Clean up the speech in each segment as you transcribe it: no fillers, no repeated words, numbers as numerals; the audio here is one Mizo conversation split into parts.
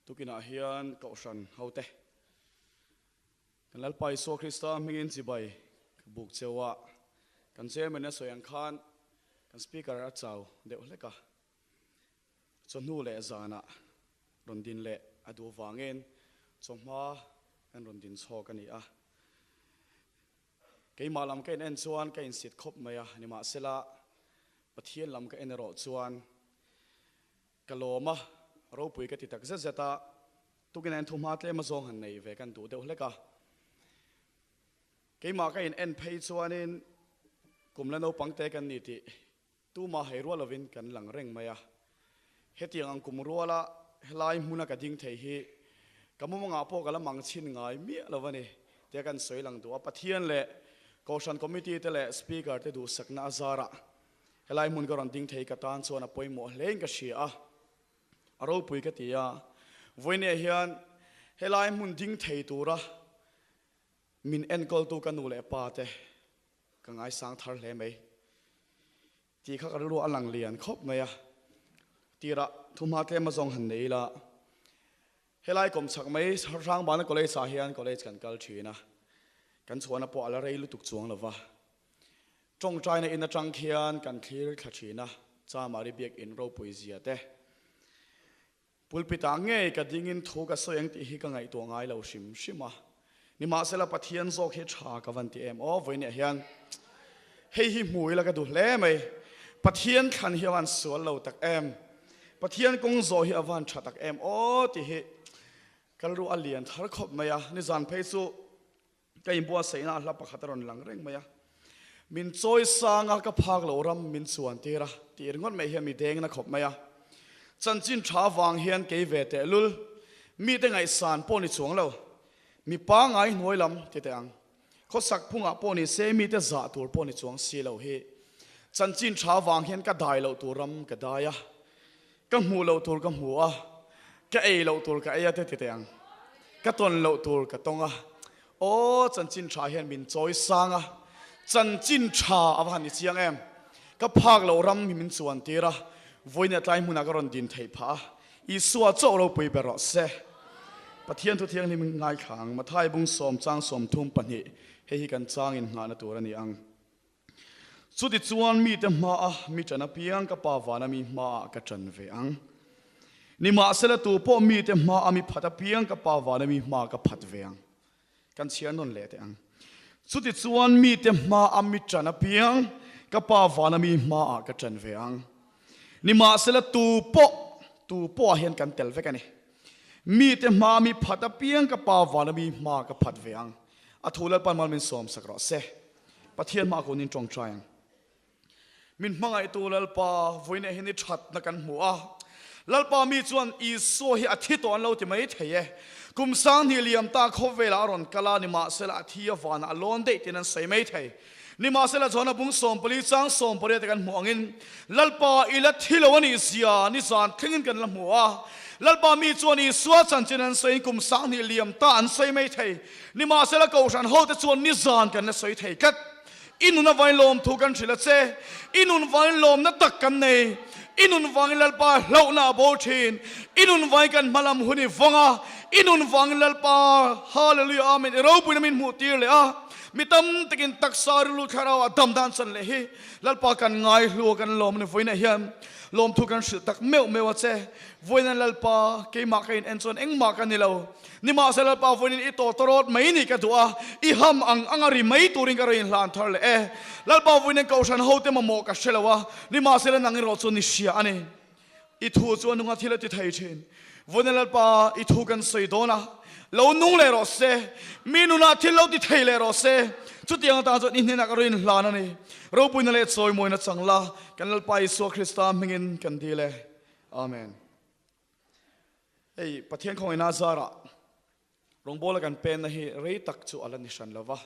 Tukinah hian Kohhran hote kan Lalpa Isua Krista hmingin chibai ka buk cheu a, kan Chairman a sawi ang khan kan Speaker a chau deuh hlek a, chawhnu leh zanah rawn din leh a duh vangin chawhma kan rawn din chhawk a ni a. Keimah lam ka in en chuan ka insit khawp mai a, nimahsela Pathian lam ka en erawh chuan Ka lawm a, ropui ka ti tak zet zet a, tukin a enthu hma tlem a zawng han nei ve kan duh deuh hlek a. Keimah ka in en phei chuanin kum la naupang te kan ni tih tuma hei rual lovin kan lang reng mai a. Hetiang ang kum ruala helai hmuna ka ding thei hi ka mumangah pawh ka la mang chhin ngai miah lo a ni tia kan sawi lang duh a. Pathian leh Kohhran Committee te leh Speaker te duhsakna a zarah Helai hmun ka rawn ding thei ka tan chuan a pawimawh hlein ka hria a, a ropui ka ti a. Vawiinah hian helai hmun ding thei tura min enkawltu ka nu leh pa te ka ngaisang thar hle mai tih kha ka rilru a lang lian khawp mai a. Tirah thuhma tlem azawng han nei ila, helai kawmchhak mai Hrangbana College ah hian college kan kal thin a, kan chhuahna pawh a la rei lutuk chuang lova. Tawngtaina in atang khian kan thlir thla thin a, Chamari biakinn ropui zia te. Pulpit ah ngei ka dingin thu ka sawi ang tih hi ka ngaihtuah ngai lo hrim hrim a. Nimahsela Pathian zawk hi tha ka van ti em aw vawiinah hian hei hi hmu ila ka duh hle mai. Pathian thlan hi a van sual lo tak em. Pathian kawng zawh hi a van tha tak em aw tih hi ka rilru a lian thar khawp mai a. Nizan phei chu Ka inbuatsaihna a hla pakhat a rawn lang reng mai a, Min chawi sang a, ka phak loh ram min chuan tir a, tih ringawt mai hian mi dengna khawp mai a. Chanchin tha vang hian kei ve tehlul, mite ngaihsan pawh ni chuang lo, mi pangngai hnuai lam ti teh ang. Khawsak phungah pawh ni se mite zah tur pawh ni chuang si lo hi. Chanchin tha vang hian ka dai loh tur ram ka dai a, Ka hmuh loh tur ka hmu a, ka ei loh tur ka ei a te ti teh ang. Ka tawn loh tur ka tawng a. Aw, chanchin tha hian min chawi sang a, chanchin tha a va han ni chiang em. Ka phak loh ram hi min chuan tir a, vawiin a tlai hmunah ka rawn din theih phah a. Isua chauh ropui ber rawh se. Pathian thu thianghlim ngaithla ang, Mathai bung sawm chang 32, hei hi kan changin nghahna tur a ni ang. Chutichuan mite hmaa mi ṭan apiang ka Pa vana mi hmaah ka ṭan ve ang. Nimahsela tu pawh mite hmaa mi phat apiang ka Pa vana mi hmaah ka phat ve ang. Kan chhiar nawn leh teh ang. Chutichuan mite hmaa mi ṭan apiang ka Pa vana mi hmaah ka ṭan ve ang. Nimahsela tu pawh, tu pawhah hian kan tel vek a ni. Mite hmaa mi phat apiang ka Pa vana mi hmaah ka phat ve ang. A thu Lalpan mal min sawmsak rawh se. Pathian hma kun in tawngtai ang. Min hmangaihtu Lalpa vawiinah hian i thatna kan hmu a. Lalpa mi chuan Isua hi a thi tawh an lo ti mai thei e. Kum sanghnih liam ta khawvelah a rawn kal a, nimahsela a thi a vanah a lawn daih tiin an sawi mai thei. Nimahsela Johana bung 14 chang 18 te kan hmuh angin Lalpa i la thi lo a nih zia nizan thlengin kan la hmu a. Lalpa mi chuan Isua chanchin an sawiin kum sanghnih liam ta an sawi mai thei. Nimahsela Kohhran hote chuan nizan kan la sawi thei tlat. I nun avain lawmthu kan hrilh a che. I nun vangin lawmna tak kan nei. I nun vangin Lalpa hlauhna a bo thin. I nun vangin kan hmalam hun i vawng a. I nun vangin Lalpa Hallelujah Amen i ropuina min hmuh tir leh a. Mi tam takin taksa rilru thlarau ah dam dan chan leh hi Lalpa kan ngaihlu a kan lawm a ni. Vawiinah hian lawmthu kan hrilh tak meuh meuh a che. Vawiinah Lalpa keimah ka in en chuan engmah ka ni lo. Nimahsela Lalpa vawiin i tawtawrawt mai nih ka duh a, i ham ang anga ri mai turin ka rawn inhlan thar leh e. Lalpa vawiin Kohhran hote mamawh ka hre lo a, nimahsela nang erawh chu ni hria a ni. I thu chu a nunga thil a ti thei thin. Vawiin Lalpa i thu kan sawi dawn a, lo nung leh rawh se, mi nunah thil lo ti thei leh rawh se. Chutiang atan chuan i hnenah ka rawn inhlan a ni. Ropuina leh chawimawina chang la, kan Lalpa Isua Krista hmingin kan dil e. Amen. Hei Pathian khawngaihna zarah rawngbawla kan penna hi rei tak chu a la ni hran lova,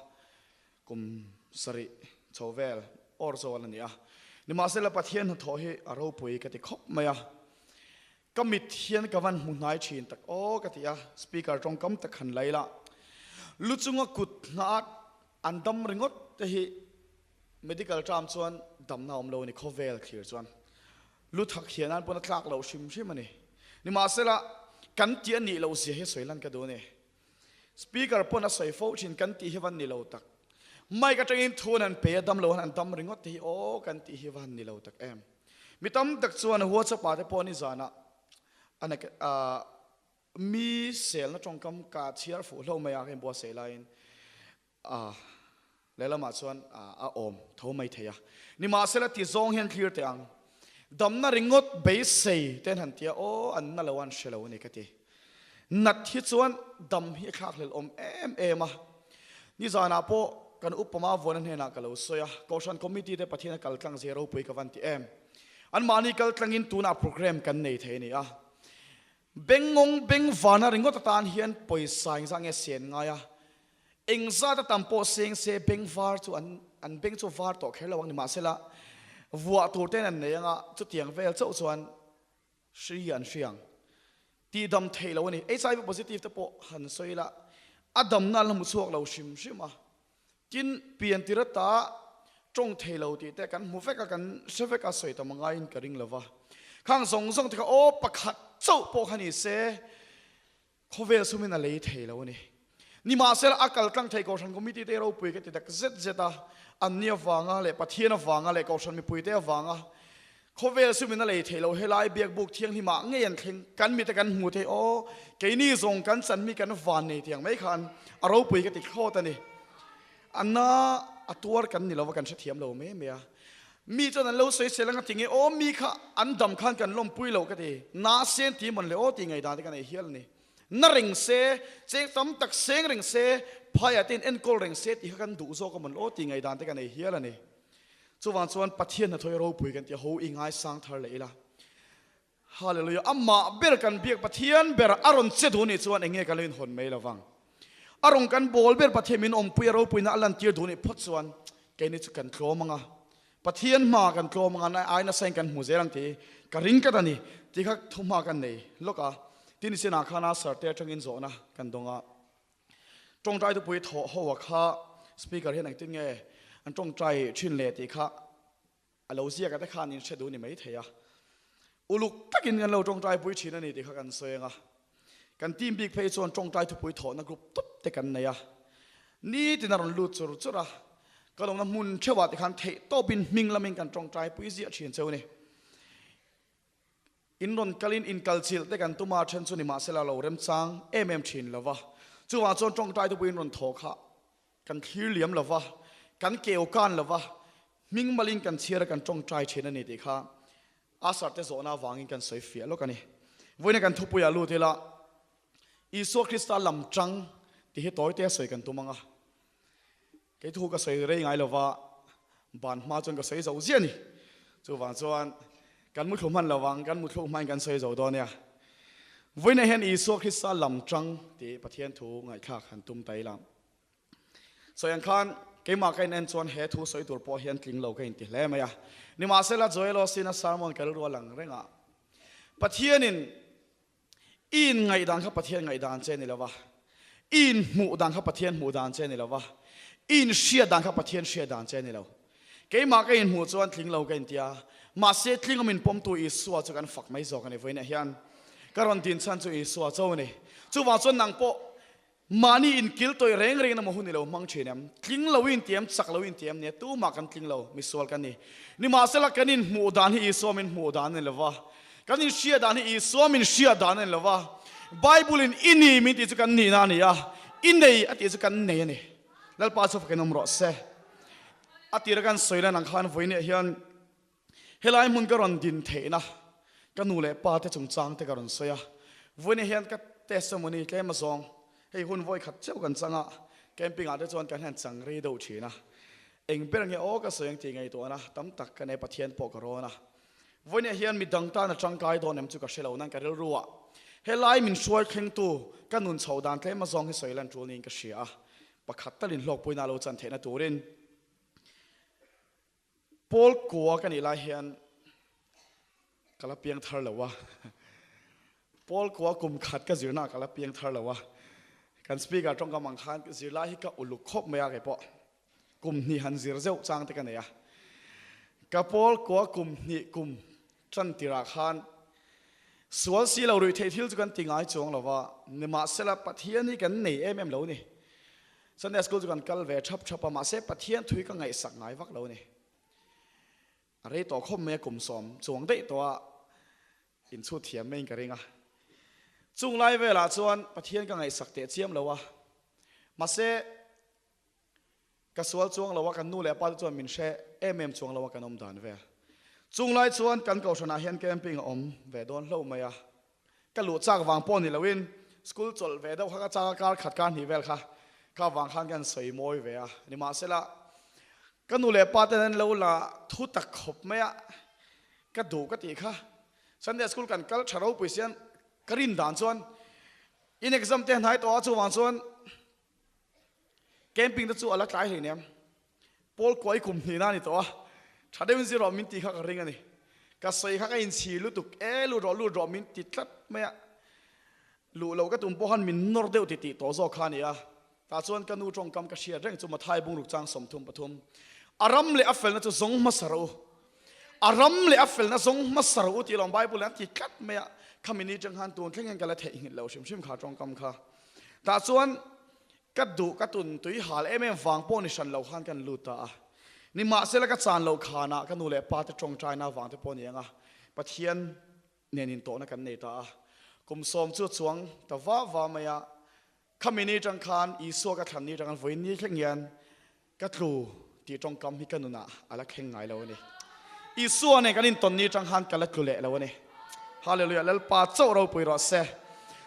kum sarih chho vel awr zo a la ni a. Nimahsela Pathian hnathawh hi a ropui ka ti khawp mai a, ka mit hian ka van hmu hnai thin tak aw ka ti a, speaker tawngkam tak han la ila, lu chunga kut hna an dam ringawt te hi medical term chuan damna awm lo a ni khawvel thlir chuan. Lu thak hian an pawn a tlak loh hrim hrim a ni. Nimahsela, Kan tih a nih loh zia hi sawi lan ka duh a ni. Speaker pawn a sawi fo thin kan tih hi van ni lo tak. Mic atangin thu an han pe a, dam lo han an dam ringawt te hi aw kan tih hi van ni lo tak em. Mi tam tak chuan WhatsApp ah te pawh nizanah a mi selna tawngkam ka chhiar fuh hlo mai a ka inbuatsaih laiin a lehlamah chuan a awm tho mai thei a. Nimahsela ti zawng hian thlir teh ang. Damna ringawt beisei te an han tia aw an na lo a an hre lo a ni ka ti. Nat hi chuan dam hi a thlakhlelh awm em em a. Nizanah pawh kan upa ma vuana hnenah ka lo sawi a, Kohhran Committee te Pathian a kal tlang zia ropui ka van ti em. Anmahni kal tlangin tunah programme kan nei thei a ni a. Bengngawng beng vana ringawt atan hian pawisa engzah nge sen ngai a, engzat a tam pawh seng se beng var chu an an beng chu var tawh kher lo ang ni mahsela vuah tur ten an nei anga chutiang vel chauh chuan hri an hri ang tih dam theih lo a ni. HIV positive te pawh han sawi ila a damna an la hmu chhuak lo hrim hrim a. Tin, pian tir ata tawng thei lo tih te kan hmu vek a, kan hre vek a, sawi tam angaiin ka ring lo va. Khang zawng zawng te kha aw pakhat chauh pawh kha ni se, khawvel sumin a lei thei lo a ni. Nimahsela a kal tlang thei Kohhran Committee te ropui ka ti tak zet zet a, anni avanga leh Pathian avanga leh Kohhran mipuite avanga Khawvel sumin a lei thei lo, helai biakbuk thianghlimah ngei an thleng, kan mite kan hmu thei aw, keini zawng kan chanmi kan van nei tiang mai khan a ropui ka ti thlawt a ni. A na a tuar kan ni lova kan hrethiam lo mai mai a. Mi chuan an lo sawi sel anga tinge aw mi kha an dam khan kan lawmpui lo ka ti, na sen ti mawn le aw tih ngaihdan te ka nei hial a ni. Na reng se, cheng tam tak seng reng se, phaiah te in enkawl reng se tih kha kan duh zawk a mawn le aw tih ngaihdan te ka nei hial a ni. Chuvang chuan Pathian hnathawih ropui kan tih a ho i ngaisang thar leh ila. Hallelujah! Amah ber kan biak Pathian ber a rawn che duh nih chuan eng nge kan lo inhawn mai lo vang. A rawn kan bawl ber Pathian min awmpui a ropuina a lantir duh nih phawt chuan keini chu kan tlawm ang a. Pathian hma kan tlawm ang a, ai nasa in kan hmu zel ang tih ka ring tlat a ni tih kha thuhma kan nei lawk a. Tin sinah khan a sarte atangin zawhna kan dawng a. Tawngtai thupui thawh ho a kha speaker hian engtin nge an tawngtai thin le tih kha a lo ziak a te khan in hre duh ni mai thei a. Uluk takin kan lo tawngtai pui thin a ni tih kha kan sawi ang a. Kan team bik phei chuan tawngtai thupui thawhna group tawp te kan nei a. Nitin a rawn lut chur chur a. Ka lawmna hmun theuhah te khan theih tawpin hming lamin kan tawngtai pui ziah thin cheu ni. In rawn kalin inkalchilh te kan tum a, then chu nimahsela lo remchang em em thin lo va. Chuvang chuan tawngtai te pawhin rawn thaw kha kan thlir liam lo va, kan keu kan lo va, hming malin kan chhiar a kan tawngtai thin a ni tih kha Asar te zawhna avangin kan sawi fiah lawk a ni. Vawiina kan thupuiah lut ila, Isua Krista lam tang tih hi tawi te a sawi kan tum ang a. Kei thu ka sawi rei ngai lova, ban hma chuan ka sawi zo ziah a ni. Chuvang chuan kan muthlu hman lovang, kan muthluk hmain kan sawi zo dawn nia. Vawiinah hian Isua Krista lam tang tih Pathian thu ngaihthlak han tum ta ila. Sawi ang khan keimah ka in en chuan he thu sawi tur pawh hian tling lo ka inti hle mai a. Nimahsela Joel Osteen-a sermon ka rilru a lang reng a, Pathianin I in ngaihdan kha Pathian ngaihdan che a ni lo va, i in hmuh dan kha Pathian hmuh dan che a ni lo va, i in hriat dan kha Pathian hriat dan che a ni lo. Keimah ka inhmuh chuan tling lo ka inti a, mahse tling awm inpawmtu Isua chu kan fak mai zawk a ni. Vawiinah hian ka rawn din chhan chu Isua cho a ni. Chuvang chuan nang pawh Mahni inkil tawih reng rengin emaw hun i lo hmang thin em? Tling lo i inti em? Chak lo i inti em? Nia, tumah kan tling lo, misual kan ni. Nimahsela kan inhmuh dan hi Isua min hmuh dan a ni lo va, kan inhriat dan hi Isua min hriat dan a ni lo va. Bible-in i ni min tih chu kan nihna a ni a, i nei a tih chu kan nei a ni. Lalpa chu fakin awm rawh se. A tira kan sawi lan ang khan vawiinah hian Helai hmun ka rawn din theihna ka nu leh pa te chungchang te ka rawn sawi a, vawiin hian ka testimony tlem azawng hei hun vawi khat cheuh kan chang a, camping ah te chuan kan han chang rei deuh thin a, eng ber nge aw ka sawi ang tih ngaihtuahna tam tak ka nei Pathian pawh ka rawn a, vawiin hian midang tan a tangkai dawn em chu ka hre lo nan ka rilru ah helai min hruai thlengtu ka nun chho dan tlem azawng hi sawi lan tul niin ka hria a, pakhat talin hlawkpuina lo chan theihna turin. Paul kua ka nih lai hian ka la piang thar lo a, Paul kua kum khat ka zirna ah ka la piang thar lo a, kan speaker tawngkam ang khan zirlai hi ka uluk khawp mai a keipawh kum hnih han zir zeuh chang te ka nei a, ka Paul kua kum hnih kum tan tirah khan. Sual si lo ruih theih thil chu kan ti ngai chuang lo va, nimahsela Pathian hi kan nei em em lo ni. Sunday school chu kan kal ve thap thap a, mahse Pathian thui ka ngaihsak ngai vak lo ni. A rei tawh khawp mai a, kum sawm chuang daih tawh a inchhut thiam maiin ka ring a. Chung lai velah chuan Pathian ka ngaihsak teh chiam lo a, mahse Ka sual chuang lo a, kan nu leh pa te chuan min hre em em chuang lo a kan awm dan vel. Chung lai chuan kan kohhranah hian camping a awm ve dawn hlo mai a, ka luh chak vang pawh ni loin school chawlh ve deuh kha ka chak a, kar khat kar hnih vel kha kha vang khan kan sawi mawi ve a. Nimahsela ka nu leh pa ten an lo la thu tak khawp mai a, ka duh ka tih kha Sunday school kan kal tha ropui sian ka rin dan chuan in exam te hnai tawh a chuvang chuan Camping te chu a la tlai hlei nem. Paul kuai kum hnihna a ni tawh a, tha deuhin zir rawh min ti kha ka ring a ni. Ka sawi kha ka inchhir lutuk e, lut rawh lut rawh min ti tlat mai a. Luh loh ka tum pawh khan min nawr deuh titih tawh zawk kha a ni a. Tah chuan ka nu tawngkam ka hriat reng chu Mathai bungruk chang 33, A ram leh a felna chu zawng hmasa rawh u. A ram leh a felna zawng hmasa rawh u tih lawng Bible in a ti tlat mai a. Khami ni tang khan tun thleng hian ka la theihnghilh lo hrim hrim kha tawngkam kha. Tah chuan Ka duh ka tun tui hal em em vang pawh ni hran lo khan kan lut ta a. Nimahsela ka chan loh khanah ka nu leh pa te tawngtaina vang te pawh ni ang a, Pathian nen intawhna kan nei ta a. Kum sawm chu a chuang ta va va mai a, khami ni tang khan Isua ka thlan ni tang khan vawiin ni thleng hian ka tlu tih tawngkam hi ka nunah a la thleng ngai lo a ni. Isua nen kan intawn ni tang khan ka la tlu leh lo a ni. Hallelujah, Lalpa chauh ropui rawh se.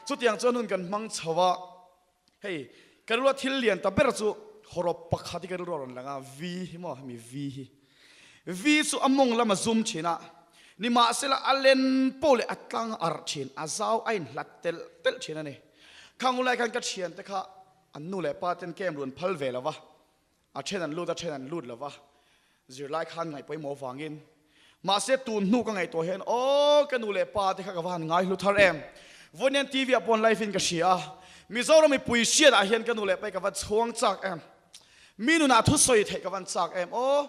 Chutiang chuan hun kan hmang chho a. Hei, ka rilrua thil lian ta ber chu hawrawp pakhat hi ka rilrua rawn lang a, V hi maw, hemi V hi. V chu a mawng lam a zum thin a, nimahsela a len pawh leh a tlang arh thin, a zau a inhlat telh telh thin a ni. Khang ulai khan ka thiante kha an nu leh pa ten camp run phal ve lo va, A then an lut a then an lut lo va, zirlai khan ngaih pawimawh avangin. Mahse tun hnu ka ngaihtuah hian aw ka nu leh pa te kha ka va han ngai hlu thar em. Vawiin TV ah pawn live in ka hria a, Mizoram mipui hriat ah hian ka nu leh pa hi ka va chhuang chak em. Mi nunah thusawi theih ka van chak em aw.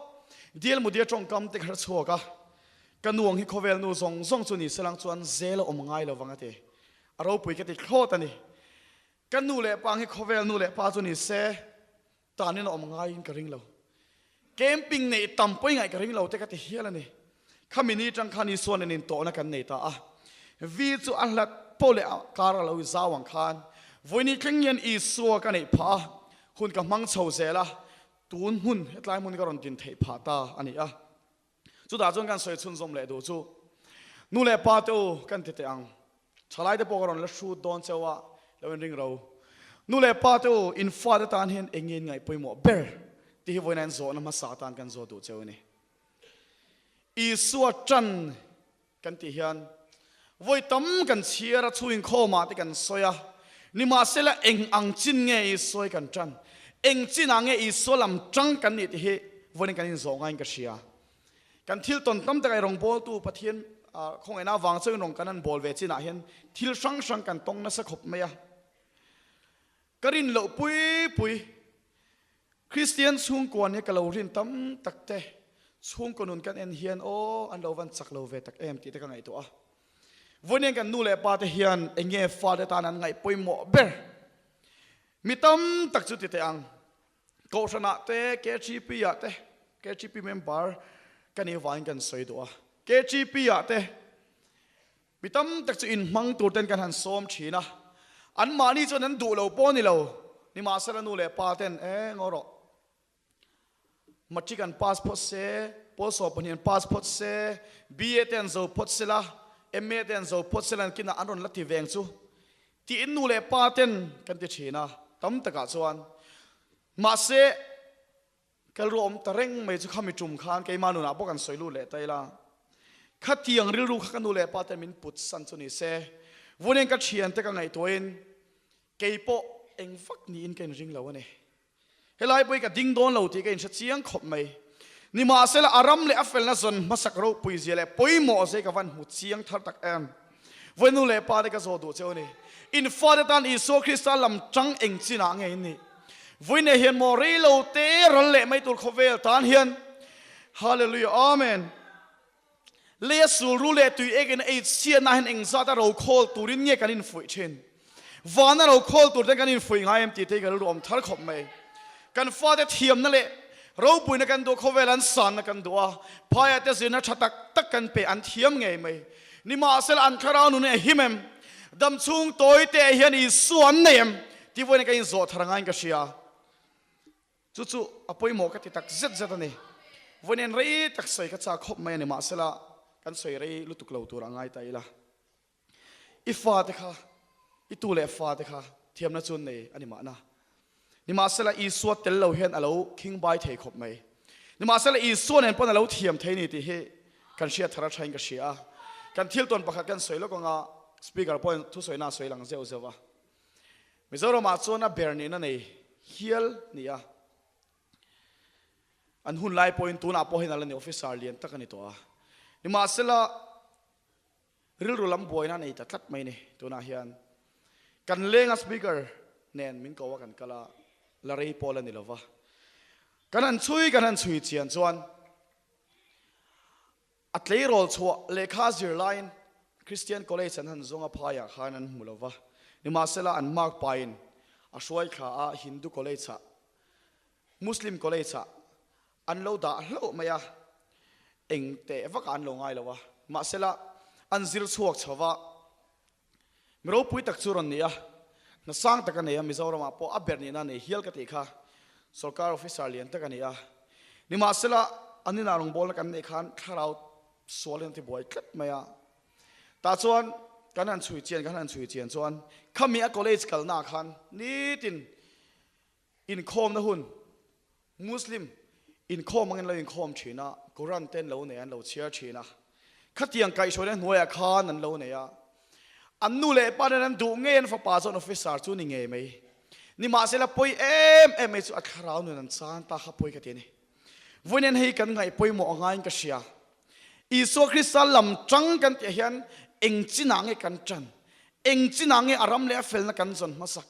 Dial mudia tawngkam te ka hre chhuak a, ka nu ang hi khawvel nu zawng zawng chu ni selang chuan zel a awm ngai lo vang a ti. A ropui ka ti thlawt a ni. Ka nu leh pa ang hi khawvel nu leh pa chu ni se. Tanin a awm ngaiin ka ring lo. Camping neih tam pawh i ngaih ka ring lo te ka ti hial a ni. Khami ni tang khan Isua nen intawhna kan nei ta a. Vi chu a hlat pawh leh a kar a lo zau ang khan vawiin thleng hian Isua ka neih phah a, hun ka hmang chho zel a, tun hmun hetlai hmun ka rawn din theih phah ta a ni a. Chutah chuan kan sawi chhunzawm leh duh chu nu leh pa te u kan ti teh ang. Thalai te pawh ka rawn la hrut dawn cheu a, lo inring ro. Nu leh pa te u, in fate tan hian eng nge in ngaih pawimawh ber tih hi vawiin zawhna hmasa atan kan zawh duh cheu a ni. Isua tan kan tih hian vawi tam kan chhiar a, chhung inkhawmah te kan sawi a, nimahsela eng ang chin nge Isua hi kan tan, eng chinah nge Isua lam tang kan nih tih hi vawiin kan inzawh ngaiin ka hria. Kan thil tawn tam takah i rawngbawltu Pathian khawngaihna avang chauhin rawn kan han bawl ve chinah hian thil hrang hrang kan tawng nasa khawp mai a. Ka rin loh pui pui Kristian chhungkua nia ka lo rin tam tak te chhungkaw nun kan en hian aw an lo van chak lo ve tak em tih te ka ngaihtuah a. Vawiin kan nu leh pa te hian eng nge fate tan an ngaih pawimawh ber? Mi tam tak chu ti teh ang. Kohhranah te KGP ah te KGP member ka nih avangin kan sawi duh a. KGP ah te Mi tam tak chu inhmang tur ten kan han sawm thin a, anmahni chuan an duh lo pawh a ni lo. Nimahsela nu leh pa ten, E ngaw rawh, matric an pass phawt se, pawl sawm pahnih an pass phawt se, BA te an zo phawt sela, MA te an zo phawt sela an kinah an rawn la ti veng chu tiin nu leh pa ten kan ti thin a, tam takah chuan. Mahse, Kal ruah awm ta reng mai chu khami tum khan keimah nunah bawk an sawi lut leh ta ila. Khatiang rilru kha ka nu leh pa ten min put san chu ni se, vawnian ka thiante ka ngaihtuahin kei pawh eng vak niin ka inring lo a ni. Helai pawh hi ka ding dawn lo tih ka inhre chiang khawp mai. Nimahsela a ram leh a felna zawn hmasak ropui zia leh pawimawh zia hi ka van hmu chiang thar tak em. Vawi nu leh pa te ka zawh duh cheu a ni. In fate tan Isua Krista lam tang eng chinah nge in nih? Vawi nei hian maw rei lo te ral leh mai tur khawvel tan hian Hallelujah Amen. Leia sulru leh tui ekin ei chhiatna hian engzat a rokhawl turin nge kan infuih thin? Vana rokhawl tur ten kan infuih ngai em tih te hi ka rilru awm thar khawp mai. Kan fate thiamna leh ropuina kan duh a, khawvel an sanna kan duh a, phaiah te zirna tha tak tak kan pe an thiam ngei mai. Nimahsela an thlarau nun hi a him em? Dam chhung tawi te ah hian Isua an nei em? Tih vawiin ka inzawh thar angaiin ka hria. Chu chu a pawimawh ka ti tak zet zet a ni. Vawiin rei tak sawi ka chak khawp mai a ni, mahsela kan sawi rei lutuk lo tur a ngai ta ila. I fate kha, i tu leh fate kha thiamna chu an nei a ni mahna. Nimahsela Isua tel lo hian a lo khing bai thei khawp mai. Nimahsela Isua nen pawn a lo thiam thei ni tih hi kan hriat thar a thain ka hria a. Kan thil tawn pakhat kan sawi lawk anga Speaker pawhin thusawina a sawi lang zeuh zeuh a. Mizoramah chuan a ber nihna nei hial ni a, an hun lai pawhin tunah pawh hian a la ni, officer lian tak a ni tawh a. Nimahsela, rilru lam buaina a nei ta tlat mai ni tunah hian. Kan lenga speaker nen min ko a kan kal a, la rei pawh la ni lova. Kan han chhui kan han chhui chian chuan A tleirawl chhuah lehkha zir laiin Christian College an han zawng a phaiah khan an hmu lo va, nimahsela an mark pain a hruai thla a Hindu College ah, Muslim College ah an lo dah hlauh mai a, eng teh vakah an lo ngai lo a, mahsela an zir chhuak chho va, Mi ropui tak chu rawn ni a, hna sang tak a nei a, Mizoramah pawh a ber nihna a nei hial ka tih kha sorkar officer lian tak a ni a. Nimahsela, an inah rawngbawlna kan neih khan thlarau sualin a ti buai tlat mai a. Tah chuan kan han chhui chian kan han chhui chian chuan khami a college kalnaah khan nitin inkhawmna hun Muslim inkhawm angin an lo inkhawm thin a, Quran te an lo nei a, an lo chhiar thin a. Khatiang kaihhruaina hnuaiah khan an lo nei a. An nu leh pa nen an duh ngei an fapa chuan officer chu ni ngei mai. Nimahsela pawi em em mai chu a thlarau nun an chan ta kha pawi ka ti a ni. Vawiin hei kan ngaih pawimawh a ngaiin ka hria. Isua Krista lam tang kan tih ah hian eng chinah nge kan tan? Eng chinah nge a ram leh a felna kan zawn hmasak?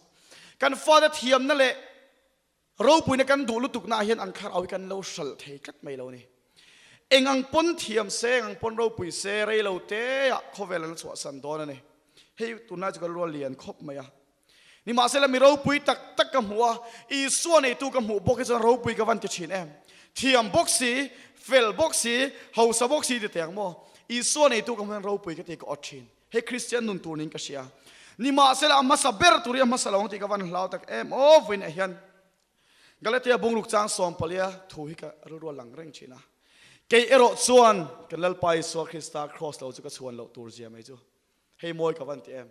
Kan fate thiamna leh Ropuina kan duh lutukna ah hian an thlarau hi kan lo hralh thei tlat mai lo a ni. Eng ang pawn thiam se, eng ang pawn ropui se, rei lo te ah khawvel an la chhuahsan dawn a ni. Hei tunlai chu ka rual lian khawp mai a. Nimahsela mi ropui tak tak ka hmu a, Isua neitu ka hmuh bawk hi chuan ropui ka van ti thin em. Thiam bawk si, fel bawk si, hausa bawk si ti teh ang maw? Isua neitu ka hmuh hian ropui ka ti ka awt thin. Hei Kristian nun tur niin ka hria. Nimahsela a hmasa ber tur hi a hmasa lo ang tih ka van hlau tak em aw vawiinah hian Galatia bungruk chang sawmpalia thu hi ka rilru a lang reng thin a. Kei erawh chuan kan Lalpa Isua Krista cross lo chu ka chhuan loh tur zia mai chu hei mawi ka van ti em.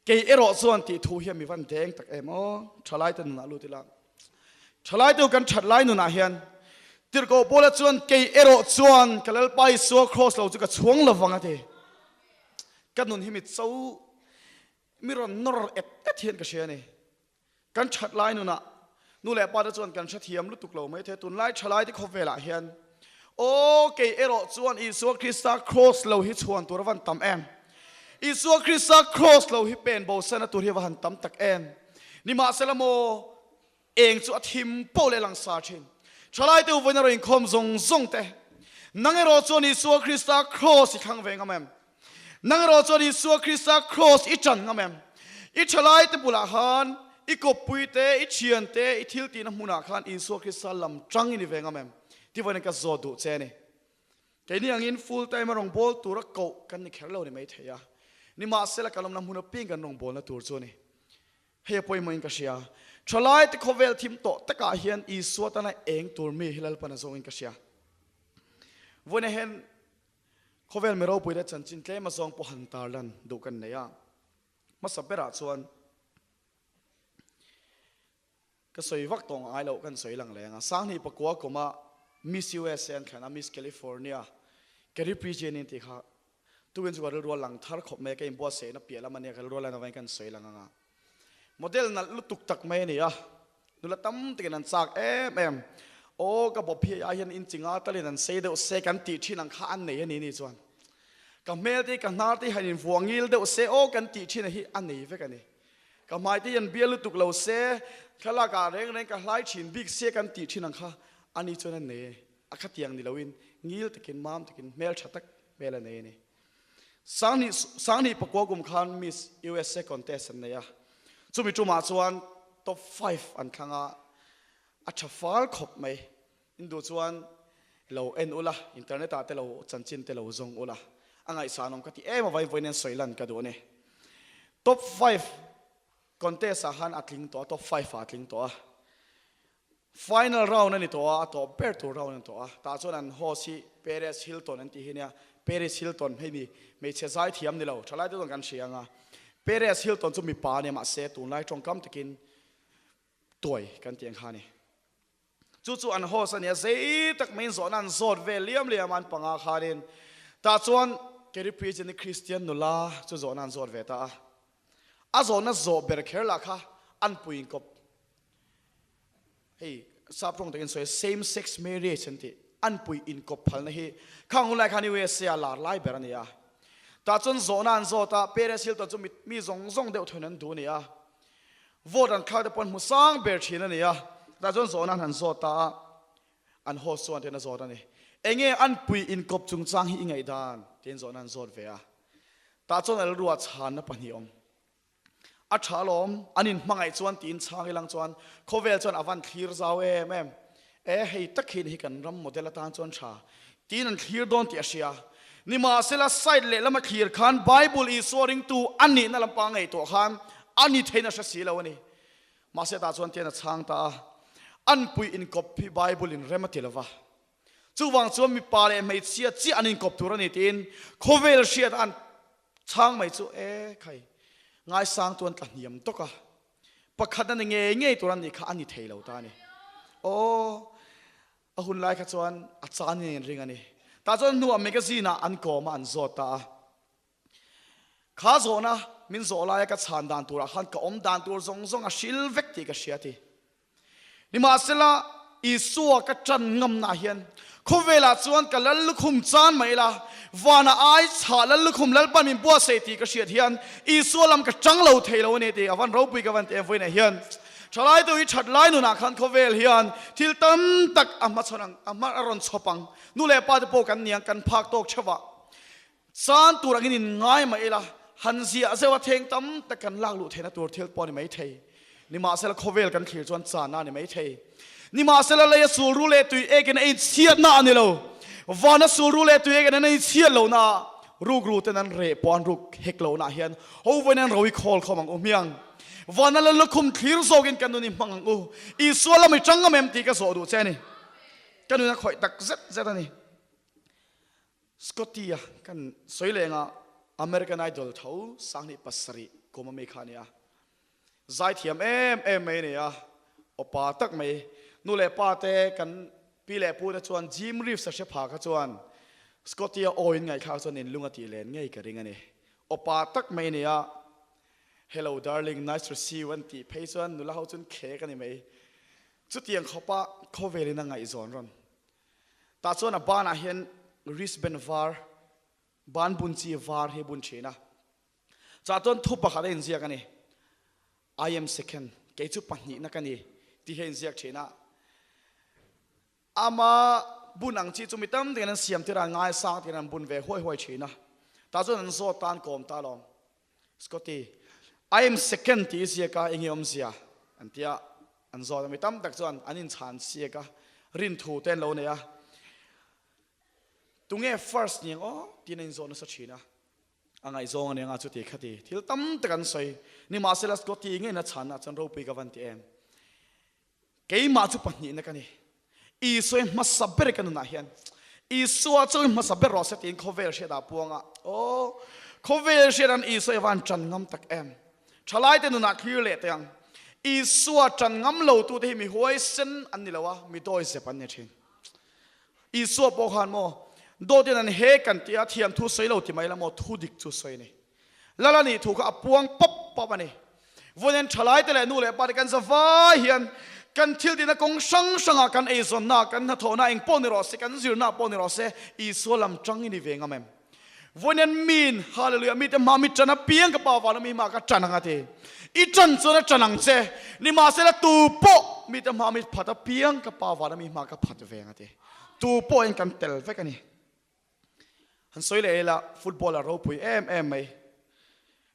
Kei erawh chuan tih thu hian mi van deng tak em aw, thalaite nunah lut ila. Thalaite kan that lai nunah hian Tirhkoh Paula chuan kei erawh chuan ka Lalpa Isua cross lo chu ka chhuang lovang a ti. Ka nun hi mi cho mi rawn nawr et et hian ka hria a ni. Kan that lai nunah nu leh pa te chuan kan hrethiam lutuk lo mai thei. Tunlai thalai te khawvelah hian aw kei erawh chuan Isua Krista cross lo hi chhuan tur a van tam em. Isua Krista cross lo hi pen bo sana tur hi a va han tam tak em. Nimahsela maw eng chu a thim poh leh langsar thin. Thalai te u vawiin a rawn inkhawm zawng zawng te. Nang erawh chuan Isua Krista cross i thlang ve ngam em? Nang erawh chuan Isua Krista cross i ṭan ngam em? I ṭhalaite bulah khan, i kawppuite, i ṭhiante, i thil tihna hmunah khan Isua Krista lam ṭang i ni ve ngam em? Ti vawiin ka zawt duh che a ni. Keini angin full time a rawngbâwl tura koh kan ni kher lo ni maithei a, nimahsela kan awmna hmun apiang kan rawngbâwlna tur chu a ni. Hei a pawimawhin ka hria. Ṭhalaite khawvel thim tawh takah hian Isua tana eng tur mi hi Lalpan a zawngin ka hria. Vawiin hian Khawvel mi ropui leh chanchin tlem azawng pawh han tarlan duh kan nei a, hmasa berah chuan ka sawi vak tawh ngai loh kan sawi lang leng a, Sanghnih pakua kuma Miss USA an thlen a, Miss California Carrie Prejean tih kha tukin chu ka rilru a lang thar khawp mai a, ka inbuatsaihna piah lam ania ka rilru a lan avangin kan sawi lang ang a. Model nalh lutuk tak mai a ni a, nula tam takin an chak em em. Aw ka bawp hi ai hian inchi nga talin an sei deuh se kan tih thin ang kha an nei a ni ni chuan. Ka hmel te hi ka hnar te hi han invuah ngil deuh se aw kan tih thin a hi a nei vek a ni. Ka hmai te hi an bial lutuk lo se, thlalak ah reng reng ka hlai thin bik se kan tih thin ang kha a ni chuan a nei a, a khatiang ni loin ngil takin mam takin hmeltha tak. vel a nei a ni. Sanghnih sanghnih pakua kum khan Miss USA contest an nei a, chumi tumah chuan top five an thlang a, a tha fal khawp mai. In duh chuan lo en ula, internet ah te lo chanchin te lo zawng ula, a ngaihsan awm ka ti em avai vawiin an sawi lan ka duh a ni. Top five contest ah khan a tling tawh a, top five ah a tling tawh a. Final round a ni tawh a, a tawp ber tur round a ni tawh a. Tah chuan an host hi Paris Hilton an tih hi nia, Paris Hilton hei mi hmeichhe zaithiam ni lo, thalai te chuan kan hria ang a. Paris Hilton chu mipa a nia mahse tunlai tawngkam takin tuai kan tih ang kha a ni. Chu chu an host a nia, zei tak maiin zawhna an zawt vel liam liam a an panga khanin. Tah chuan Kerry Prejean hi Kristian nula chu zawhna an zawt ve ta a. A zawhna zawh ber kher lah kha an puiin kawp. Hei sap tawng takin sawi same sex marriage an tih an pui inkawp phalna hi khang hun lai khan USA a lar lai ber a ni a. Tah chuan zawhna an zawt a, Paris Hilton chu mi zawng zawng deuh thawin an duh a ni a. Vote an thlak te pawh an hmu sang ber thin a ni a. Tah chuan zawhna an han zawt ta a, an host chuan tiin a zawt a ni. Enge an pui inkawp chungchang hi i ngaihdan? tiin zawhna an zawt ve a. Tah chuan a rilruah chhanna pahnih awm. A tha alawm, an inhmangaih chuan tiin chhang ilang chuan khawvel chuan a van thlir zau em em. E hei tak hian hi kan ram model atan chuan tha tiin an thlir dawn tih a hria. Nimahsela side lehlam a thlir khan Bible Isua ringtu a nihna lampang ngaihtuah khan a ni theiin a hre si lo a ni. Mahse tah chuan tian a chhang ta a, an pui inkawp hi Bible in rem a ti lova. Chuvang chuan mipa leh hmeichhia chiah an inkawp tur a ni tiin khawvel hriat a an chhang mai chu e khai ngaisang chuan tla hniam tawk a, pakhat a ni ngei ngei tur a nih kha a ni thei lo ta a ni. Aw a hun lai kha chuan a chan in ring a ni. Tah chuan hnuah magazine ah an kawm a an zawt ta a. Kha zawhna min zawh laia ka chhan dan turah khan ka awm dan tur zawng zawng a hril vek tih ka hria ti. Nimahsela, Isua ka ṭan ngamnaah hian khawvelah chuan ka lal lukhum chan mai ila, vana ai chhah lal lukhum Lalpan min buatsaih tih ka hriat hian Isua lam ka ṭang lo thei lo a ni tih a van ropui ka van ti em vawiinah hian. Ṭhalai tu hi ṭhat lai nunah khan khawvel hian thil tam tak a hmachhawn ang, a hma a rawn chhawp ang. Nu leh pa te pawh kan ni ang, kan phak tawk ṭheuh ah. Chan tur angin in ngai mah ila, han ziah zeuh a theng tam tak kan lak luh theihna tur thil pawh a ni mai thei. Nimahsela khawvel kan thlir chuan channa a ni mai thei. Nimahsela lei a sul ru leh tui ekin a inchhiatna a ni lo. Van a sul ru leh tui ekin an inchhiat lohna ah rukru ten an reh pawh an ruk hek lohna ah hian ho vawiin an ro i khawl khawm ang u hmiang. Van a la lukhum thlir zawkin kan nun i hmang ang u. Isua lam i tang ngam em tih ka zawh duh che a ni. Ka nun a khawih tak zet zet a ni. Scotty-a kan sawi leng a, American Idol tho 7007 kum a mi kha a ni a. Zaithiam em em mai a ni a, awpa tak mai. Nu leh pa te kan pi leh pu te chuan Jim Reeves a hre pha kha chuan Scotty-a aw in ngaihthlak chuan inlung a tih len ngei ka ring a ni. Awpa tak mai a ni a, Hello darling, nice to see you an tih phei chuan nula ho chuan khek a ni mai. Chutiang khawpa khawvelin a ngaihzawn rawn Tah chuan a banah hian wristband var, ban bun chi var hi a bun thin a. Chah chuan thu pakhat a inziak a ni, I am second, kei chu pahnihna ka ni tih hi a inziak thin a. Ama bun ang chi chu mi tam takin an siam tir a, an ngaisang takin an bun ve huai huai thin a. Tah chuan an zawt tan kawm ta alawm. Scotty, I am second tih i ziak a, enge awmzia? an ti a, an zawt a, mi tam tak chuan an inchhan siak a, rinthu te an lo nei a, tunge first ni ang aw tiin a inzawh nasa thin a, a ngaihzawng a ni anga chuti khati thil tam tak an sawi, nimahsela Scotty ngeiin a chhanna chuan ropui ka van ti em? Keimah chu pahnihna ka ni. Isua hi hmasa ber ka nunah hian Isua chu hmasa ber rawh se tiin khawvel hriat ah puang a. Aw, khawvel hriat an Isua hi van ṭan ngam tak em. Ṭhalaite nunah thlir leh teh ang. Isua ṭan ngam lo tute hi mi huaisen an ni lo a, mi dawizep an ni ṭhin. Isua pawh khan maw, dawtin an he kan tia thiamthu sawi lo ti mai la maw, thu dik chu sawi a ni. Lal a nih thu kha a puang pawp pawp a ni. Vawiin thalaite leh nu leh pate kan zavai hian kan thil tihna kawng hrang hrangah kan eizawnna, kan hnathawhna eng pawh ni rawh se, kan zirna pawh ni rawh se, Isua lam tang i ni ve ngam em? Vawiin miin, Hallelujah, mite hma mi tan apiang ka Pa vana mi hma ka tan ang a ti. I tan chuan a tan ang che. Nimahsela tu pawh mite hma mi phat apiang ka Pa vana mi hma ka phat ve ang a ti. Tu pawhin kan tel vek a ni. Han sawi leh ila, football a ropui em em mai.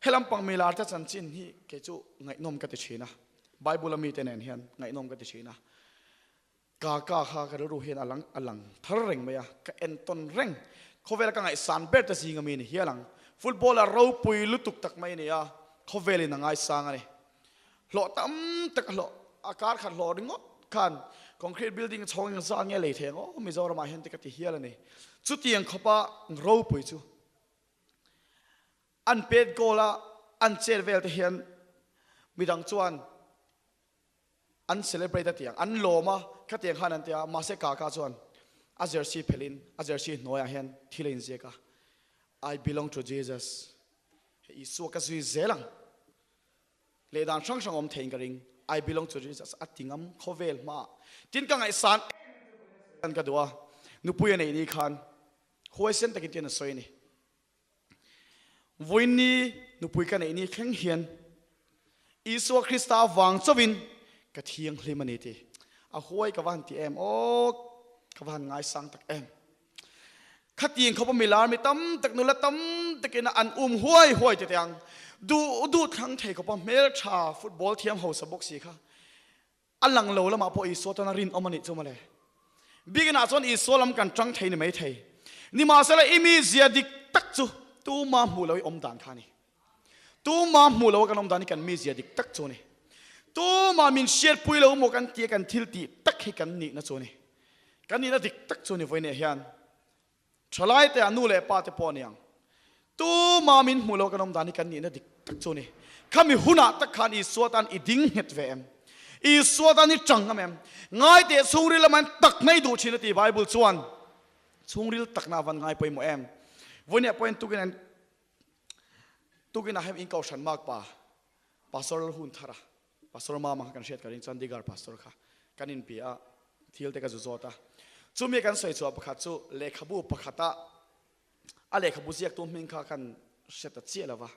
Helam pang mi lar te chanchin hi kei chu ngaihnawm ka ti thin a, Bible a mite nen hian ngaihnawm ka ti thin a. Kaka kha ka rilru hian a lang a lang thar reng mai a, ka entawn reng. Khawvela ka ngaihsan ber te zinga mi ni hial ang. Football a ropui lutuk tak mai a ni a, khawvelin a ngaisang a ni. Hlawh tam tak a hlawh, a kar khat hlawh ringawt khan concrete building chhawng eng zat nge lei thei ang aw Mizoramah hian te ka ti hial a ni. Chutiang khawpa ropui chu an pet goal a an chet vel te hian midang chuan an celebrate a tiang an lawm a khatiang khan an ti a mahse kaka chuan a jersey phelhin a jersey hnuaiah hian thil a inziak a I belong to Jesus hei Isua ka zui zel ang leh dan hrang hrang awm theiin ka ring I belong to Jesus a ti ngam khawvel hmaah tin ka ngaihsan em ka duh a nupui a neih ni khan huaisen takin tin a sawi a ni. Vawiinni nupui ka neih ni thleng hian Isua Krista avang chauhin ka thianghlim a ni tih a huai ka va han ti em aw, ka va han ngaisang tak em. Khatiang khawpa milar mi tam tak nula tam takin an um huai huai te ang duh duh thlang thei khawpa hmeltha football thiam hausa bawk si kha A lang lo lamah pawh Isua tan a rinawm a nih chu mawle. Biakinah chuan Isua lam kan tang thei ni mai thei. Nimahsela i mizia dik tak chu tuma hmuh lo i awm dan kha a ni. Tuma hmuh lo a kan awm dan hi kan mizia dik tak chu a ni. Tuma min hriatpui lo maw kan tia kan thil tih tak hi kan nihna chu a ni. Kan nihna dik tak chu a ni vawiinah hian. Thalai te ah nu leh pa te pawh a ni ang. Tuma min hmuh lo kan awm dan hi kan nihna dik tak chu a ni. Khami hunah tak khan Isua tan i ding nghet ve em? Isua tan i tang ngam em? Ngai teh chhungril lama in tak mai duh thin a ti Bible chuan. Chhungril takna a van ngai pawimawh em? Vawinia pawhin tukin an tukin ah hian in kohhran makpa Pastor Lalhunthara Pastor Mama kha kan hriat ka ring Chandigarh Pastor kha kan inpi a, thil te ka zu zawt a. Chumi kan sawi chhuah pakhat chu lehkhabu pakhata a lehkhabu ziaktu hming kha kan hre ta chiah lo va,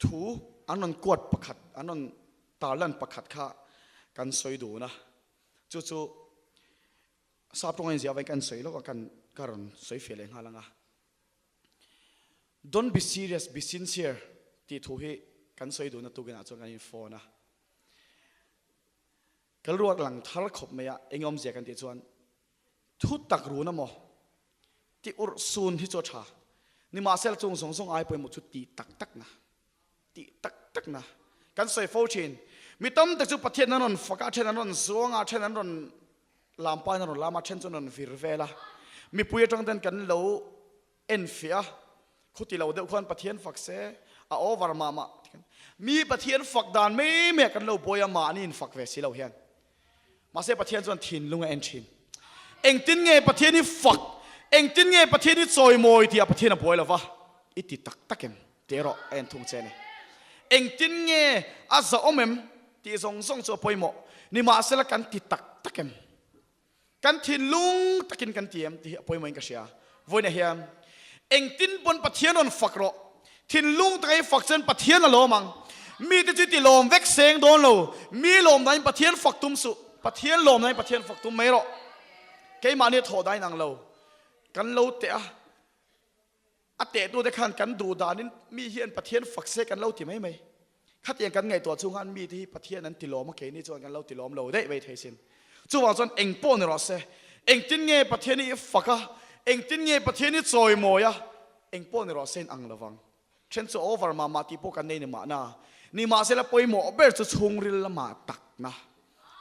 thu an rawn quote pakhat, an rawn tarlan pakhat kha kan sawi dun a, chu chu sap tawng a inziah avangin kan sawi lawk a, kan ka rawn sawi fiah leh nghal ang a. Don't be serious, be sincere tih thu hi kan sawi duhna tukinah chuan kan in phone a. Kal ruak lang thar khawp mai a, eng awmzia kan tih chuan thu tak run a maw ti urh sun hi chu a tha. Nimahsela chung zawng zawng ai pawimawh chu tih tak tak na, tih tak tak na kan sawi fo thin. Mi tam tak chu Pathian an rawn fak a, then an rawn zuang a, then an rawn lam pain an rawn lam a, then chu an rawn vir vel a. Mipui atang ten kan lo Enfiah a, khuti lo deuh khuan Pathian fak se, a over mah mah ti khan mi Pathian fak dan mai mai ah kan lo buai a, mahni in fak ve si lo hian. Mahse Pathian chuan thinlung a en thin. Engtin nge Pathian hi fak, engtin nge Pathian hi chawimawi tih ah Pathian a buai lo va, i ti tak tak em tih erawh a en thung che a ni. Engtin nge a zahawm em tih zawng zawng chu a pawimawh, nimahsela kan ti tak tak em? Kan thinlung takin kan ti em tih hi a pawimawhin ka hria. Vawiinah hian engtin pawn Pathian rawn fak rawh. Thinlung taka i fak chuan Pathian a lawm ang. Mite chu i ti lawm vek seng dawn lo. Mi lawm dahin Pathian fak tum suh. Pathian lawm dahin Pathian fak tum mai rawh. Keimahni a thawh dahin ang lo. Kan lo teh a. A tehtute khan kan duh danin mi hian Pathian fak se kan lo ti mai mai. Khatiang kan ngaihtuah chung khan mite hi Pathian an ti lawm a, keini chuan kan lo ti lawm lo daih mai thei sin. Chuvang chuan eng pawh ni rawh se, engtin nge Pathian hi i fak a, engtin nge Pathian hi chawimawi a, eng pawh ni rawh se in ang lovang. Then chu over mah mah tih pawh kan nei ni mahna. Nimahsela pawimawh ber chu chhungril lamah takna.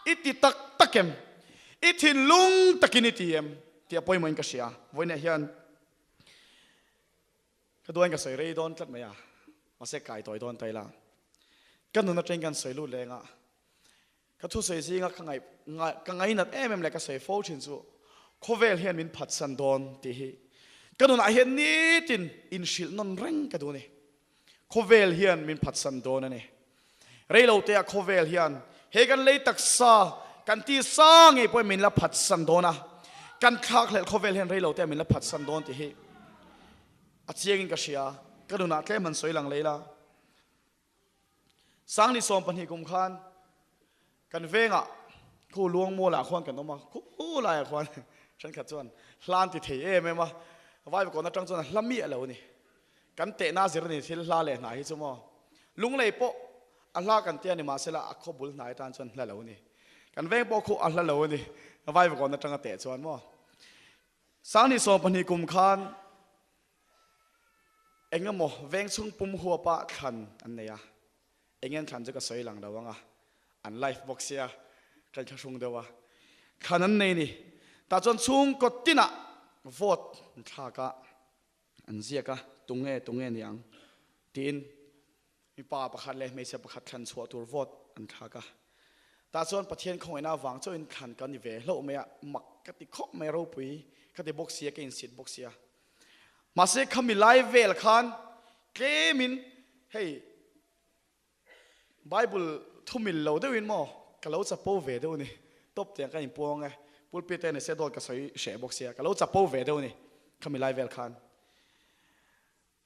I ti tak tak em? I thinlung takin i ti em? Tih a pawimawhin ka hria. Vawiinah hian Ka duain ka sawi rei dawn tlat mai a, mahse kai tawi dawn ta ila. Ka nun atangin kan sawi lut leng a, ka thusawi zinga ka ngaih ka ngainat em em leh ka sawi fo thin chu khawvel hian min phatsan dawn tih hi ka nunah hian nitin inhrilh nawn reng ka duh a ni. Khawvel hian min phatsan dawn a ni. Reiloteah khawvel hian he kan lei taksa kan ti sa ngei pawhin min la phatsan dawn a, kan thlakhlelh khawvel hian reiloteah min la phatsan dawn tih hi a chiangin ka hria. Ka nunah tlem han sawi lang lei la. Sangni 12 kum khan kan vengah khu Luangmualah khuan kan awm a, khu laiah khuan thenkhat chuan hlan ti thei em em a. Vaivakawn atang chuan a hla miah lo a ni. Kan tehna zir a ni thil hla leh hnai hi chu maw. Lunglei pawh a hla kan tia ni mahsela a khaw bul hnai atan chuan hla lo a ni. Kan veng pawh khu a hla lo a ni Vaivakawn atanga teh chuan maw. Sanghnih 12 kum khan eng emaw veng chhung pum huapa thlan an nei a, eng en thlan chu ka sawi lang lo ang a, an live bawk sia ka inthlahrung deuh a, thlan an nei ni. Tah chuan chhungkaw tinah vote an thlak a, an ziak a, tunge tunge ni ang tiin mipa pakhat leh hmeichhe pakhat thlan chhuah tur vote an thlak a. Tah chuan Pathian khawngaihna avang chauhin thlan ka ni ve hlauh mai a, mak ka ti khawp mai ropui ka ti bawk sia, ka insit bawk sia. Mahse khami lai vel khan tlemin hei Bible thu mil lo deuhin maw ka lo chapo ve deuh a ni, top tiang ka inpuang e, pulpit te ni se dawt ka sawi hreh bawk sia, ka lo chapo ve deuh a ni khami lai vel khan.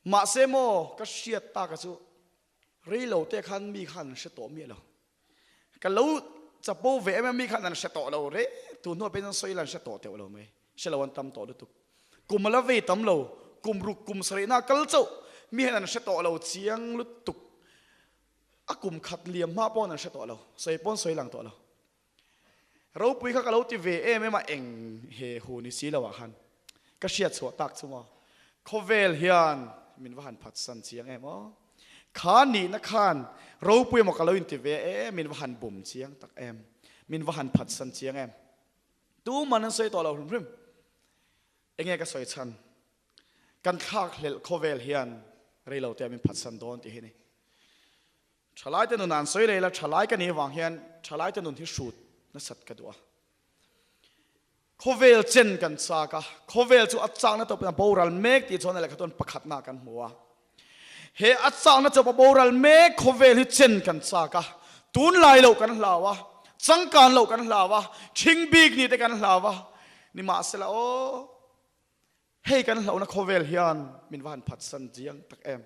Mahse maw ka hriat tak a chu rei lo te khan mi khan an hre tawh miah lo. Ka lo chapo ve em em mi khan an hre tawh lo re tu hnuah pawhin an sawi la an hre tawh teuh lo mai. Hre lo an tam tawh lutuk. Kum a la vei tam lo, kum ruk kum sarihna a kal chauh mi hian an hre tawh lo chiang lutuk. A kum khat liam hma pawhin an hre tawh lo, sawi pawn sawi lang tawh lo. Ropui kha ka lo ti ve em em a, eng he hu ni si lo ah khan ka hriat chhuah tak chu maw, khawvel hian min va han phatsan chiang em aw, kha nihna khan ropui emaw ka lo inti ve em, min va han bum chiang tak em, min va han phatsan chiang em, tuman an sawi tawh lo hrim hrim, enge ka sawi chhan, kan thlak hlelh khawvel hian reilo te ah min phatsan dawn tih hi a ni. Thalaite nun an sawi leh la, thalai ka nih avang hian thalaite nun hi hrut nasat ka duh a. Khawvel chen kan chak a, khawvel chu a chakna tawpin a boral mek tih chuan a lehkha chuan pakhatna kan hmu a. He a chakna chawp a boral mek khawvel hi chen kan chak a, tunlai loh kan hlau a, changkan loh kan hlau a, ṭhing bik nih te kan hlau a, nimahsela aw, Hei kan hlauhna khawvel hian min va han phatsan chiang tak em.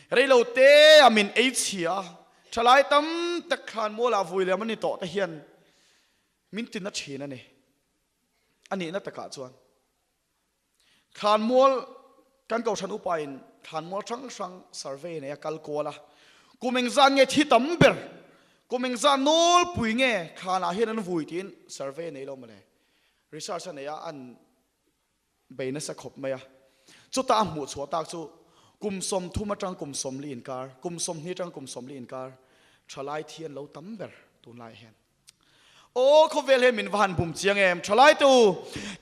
Reilo te a min ei chhia a, thalai tam tak thlan mualah vui lem a ni tawh te hian min tina thin a ni. A nihna takah chuan thlan mual kan kohhran upain thlan mual hrang hrang survey nei a kal kual a, kum engzat nge thi tam ber, kum engzat nawlpui nge thlanah hian an vui tiin survey nei lo mawle. Research a nei a, an bei nasa khawp mai a. Chutah a hmuh chhuah tak chu kum 30 atang kum 40 inkar, kum 20 atang kum 40 inkar thalai thi an lo tam ber tunlai hian. Aw khawvel hian min va han bum chiang em thalai te u,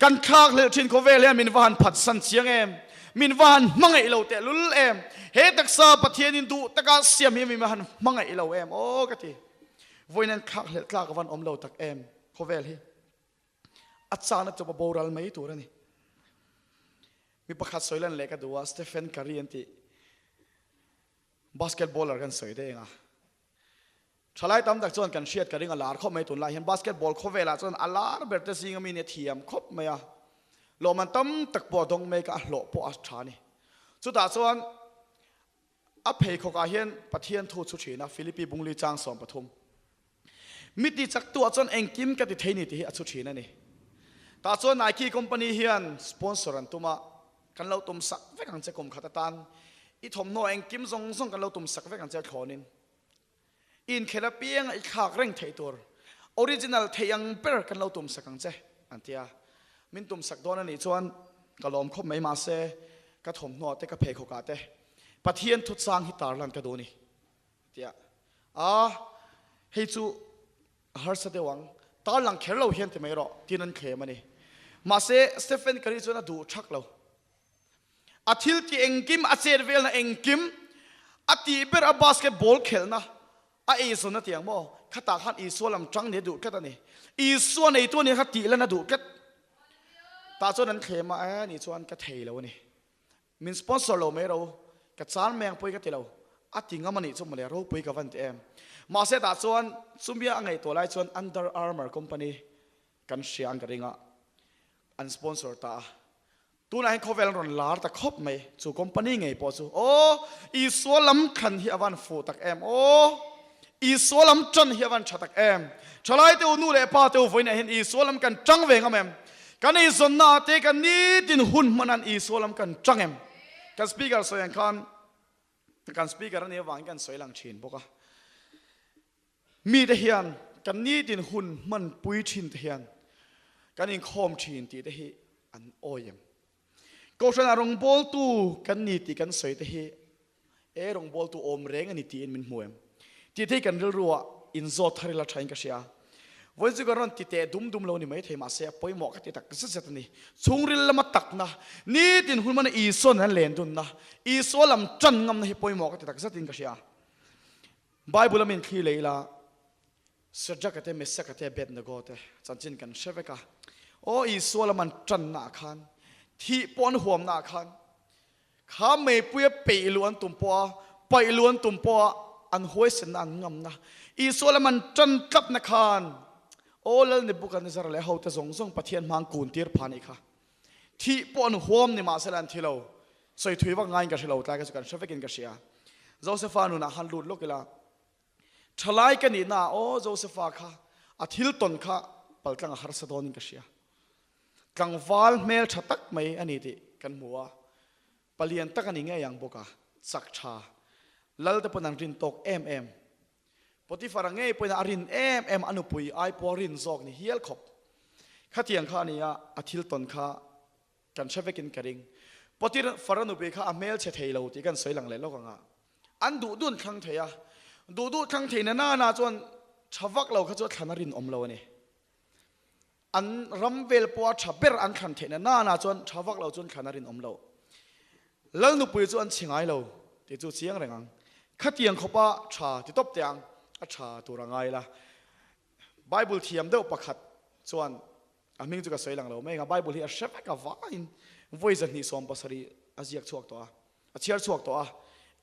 kan thlak hlelh thin khawvel hian min va han phatsan chiang em, min va han hmangaih lo tehlul em, he taksa Pathianin duh taka siam hi min va han hmangaih lo em aw ka ti. Vawiin an thlak hlelh tlak a van awm lo tak em khawvel hi. A chana chawp a boral mai tur a ni. Mi pakhat sawi lan leh ka duh a, Stephen Curry an tih basketballer kan sawi daih ang a. Thalai tam tak chuan kan hriat ka ring a lar khawp mai tunlai hian basketball khawvelah chuan a lar ber te zinga mi nia thiam khawp mai a. Lawmman tam tak pawh a dawng mek a, a hlawh pawh a tha a ni. Chutah chuan a pheikhawkah hian Pathian thu chu thin a, Philippi bungli chang 13. Mi ti chak tuah chuan engkim ka ti thei ni tih hi a chhu thin a ni. Tah chuan Nike company hian sponsor an tum a, kan lo tum sak vek ang che kum khat atan i thawmhnaw engkim zawng zawng kan lo tum sak vek ang che thlawnin i inkhel apianga i thlak reng theih tur original thei ang ber kan lo tum sak ang che an ti a. Min tum sak dawn a nih chuan ka lawm khawp mai mahse ka thawmhnaw te ka pheikhawkah te Pathian thuchang hi tarlan ka duh a ni. Tia a, hei chu a harsa deuh ang, tarlang kher lo hian ti mai rawh tiin an thlem a ni. Mahse, Stephen Curry chuan a duh thak lo. A thil tih engkim, a chet velna engkim, a tih ber a basketball khelhna, a eizawnna tih ang maw, khatah khan Isua lam tang nih a duh tlat a ni. Isua neitu a nih kha tih lan a duh tlat. Tah chuan an thlem a, e nih chuan ka thei lo a ni. Min sponsor lo mai ro, ka chan mai ang pawi ka ti lo, a ti ngam a nih chu mawle, ropui ka van ti em. Mahse tah chuan chumia a ngaihtuah lai chuan Under Armour company kan hria ang ka ring a, an sponsor ta a. Tunah hian khawvel an rawn lar ta khawp mai, chu company ngei pawh chu. Aw, Isua lam thlan hi a van fuh tak em, aw, Isua lam tan hi a van tha tak em. Thalai te u, nu leh pa te u, vawiinah hian Isua lam kan tang ve ngam em? Kan eizawnna ah te kan nitin hun hman an Isua lam kan tang em? Kan speaker sawi ang khan kan speaker a nih avangin kan sawi lang thin bawk a. Mite hian kan nitin hun hman pui thin te hian kan inkhawm thin tih te hi an awi em? Kohhran ah rawngbawltu kan ni tih kan sawi te hi E rawngbawltu awm reng a ni tiin min hmu em? Tih te hi kan rilru ah inzawt thar ila thain ka hria. Vawiin chu kan rawn ti teh dum dum lo ni maithei mahse a pawimawh ka ti tak zet zet a ni. Chhungril lama takna, nitin hun hmana Isua nen an len dunna, Isua lam tan ngamna hi pawimawh ka ti tak zetin ka hria. Bible a min thli leh ila Shadrach-a te, Meshach-a te, Abednego te chanchin kan hre vek a. Aw Isua lam an tanna ah khan, thih pawh an huamna ah khan, kha meipuia peih luh an tum pawh a, paih luh an tum pawh a, an huaisenna an ngamna, Isua lam an tan tlatna khan, Aw Lal Nebuchadnezzar leh hote zawng zawng Pathian hmang kun tir pha nih kha. Thih pawh an huam ni mahsela an thi lo. Sawi thui vak ngaiin ka hre lo, tlai kha chu kan hre vekin ka hria. Josepha nunah han lut lawk ila, Thalai ka nihna ah aw Josepha kha a thil tawn kha paltlang a harsa dawnin ka hria. Tlangval hmel tha tak mai a ni tih kan hmu a, palian tak a ni ngei ang bawk a, chak tha, lal te pawn an rin tawk em em. Potiphar-a ngei pawhin a rin em em a nupui ai pawh a rin zawk ni hial khawp. Khatiang kha a ni a, a thil tawn kha Kan hre vekin ka ring. Potiphar-a nupui kha a hmel chhe thei lo tih kan sawi lang leh lawk ang a. An duh dun thlang thei a. Duh duh thlang thei na nana chuan tha vak lo kha chu a thlan a rinawm lo a ni. An ram vel pawha tha ber an thlan theih na nana chuan tha vak lo chuan thlan a rinawm lo. Lal nupui chu an chhi ngai lo tih chu chiang reng ang. Khatiang khawpa tha ti tawp teh ang, a tha tur a ngai la. Bible thiam deuh pakhat chuan A hming chu ka sawi lang lo mai ang a, Bible hi a hre vek a vaiin vawi 270 a ziak chhuak tawh a, a chhiar chhuak tawh a,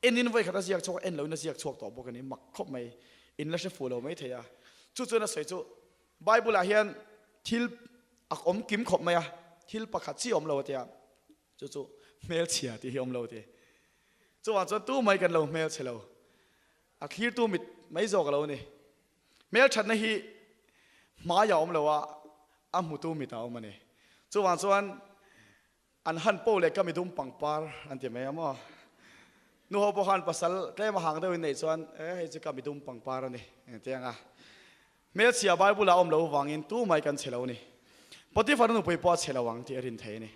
enin vawi khat a ziak chhuak a, en loin a ziak chhuak tawh bawk a ni, mak khawp mai, in la hre fuh lo mai thei a. Chu chuan a sawi chu Bible ah hian thil a awm kim khawp mai a, thil pakhat chi awm lo a tia, chu chu hmelchhia tih hi awm lo a ti. Chuvang chuan tu mai kan lo hmelchhe lo, a thlirtu mit mai zawk a lo ni. Hmelthatna hi hmai a awm lo a, a hmutu mit a awm a ni. Chuvang chuan an han po leh ka midum pangpar an ti mai a maw. Nu ho pawh khan pasal tlem a hang deuhin neih chuan e hei chu ka midum pangpar a ni engti ang a. Hmelchhia Bible ah awm lo vangin tu mai kan che lo a ni. Potiphar nupui pawh a che lo ang tih a rin thei a ni.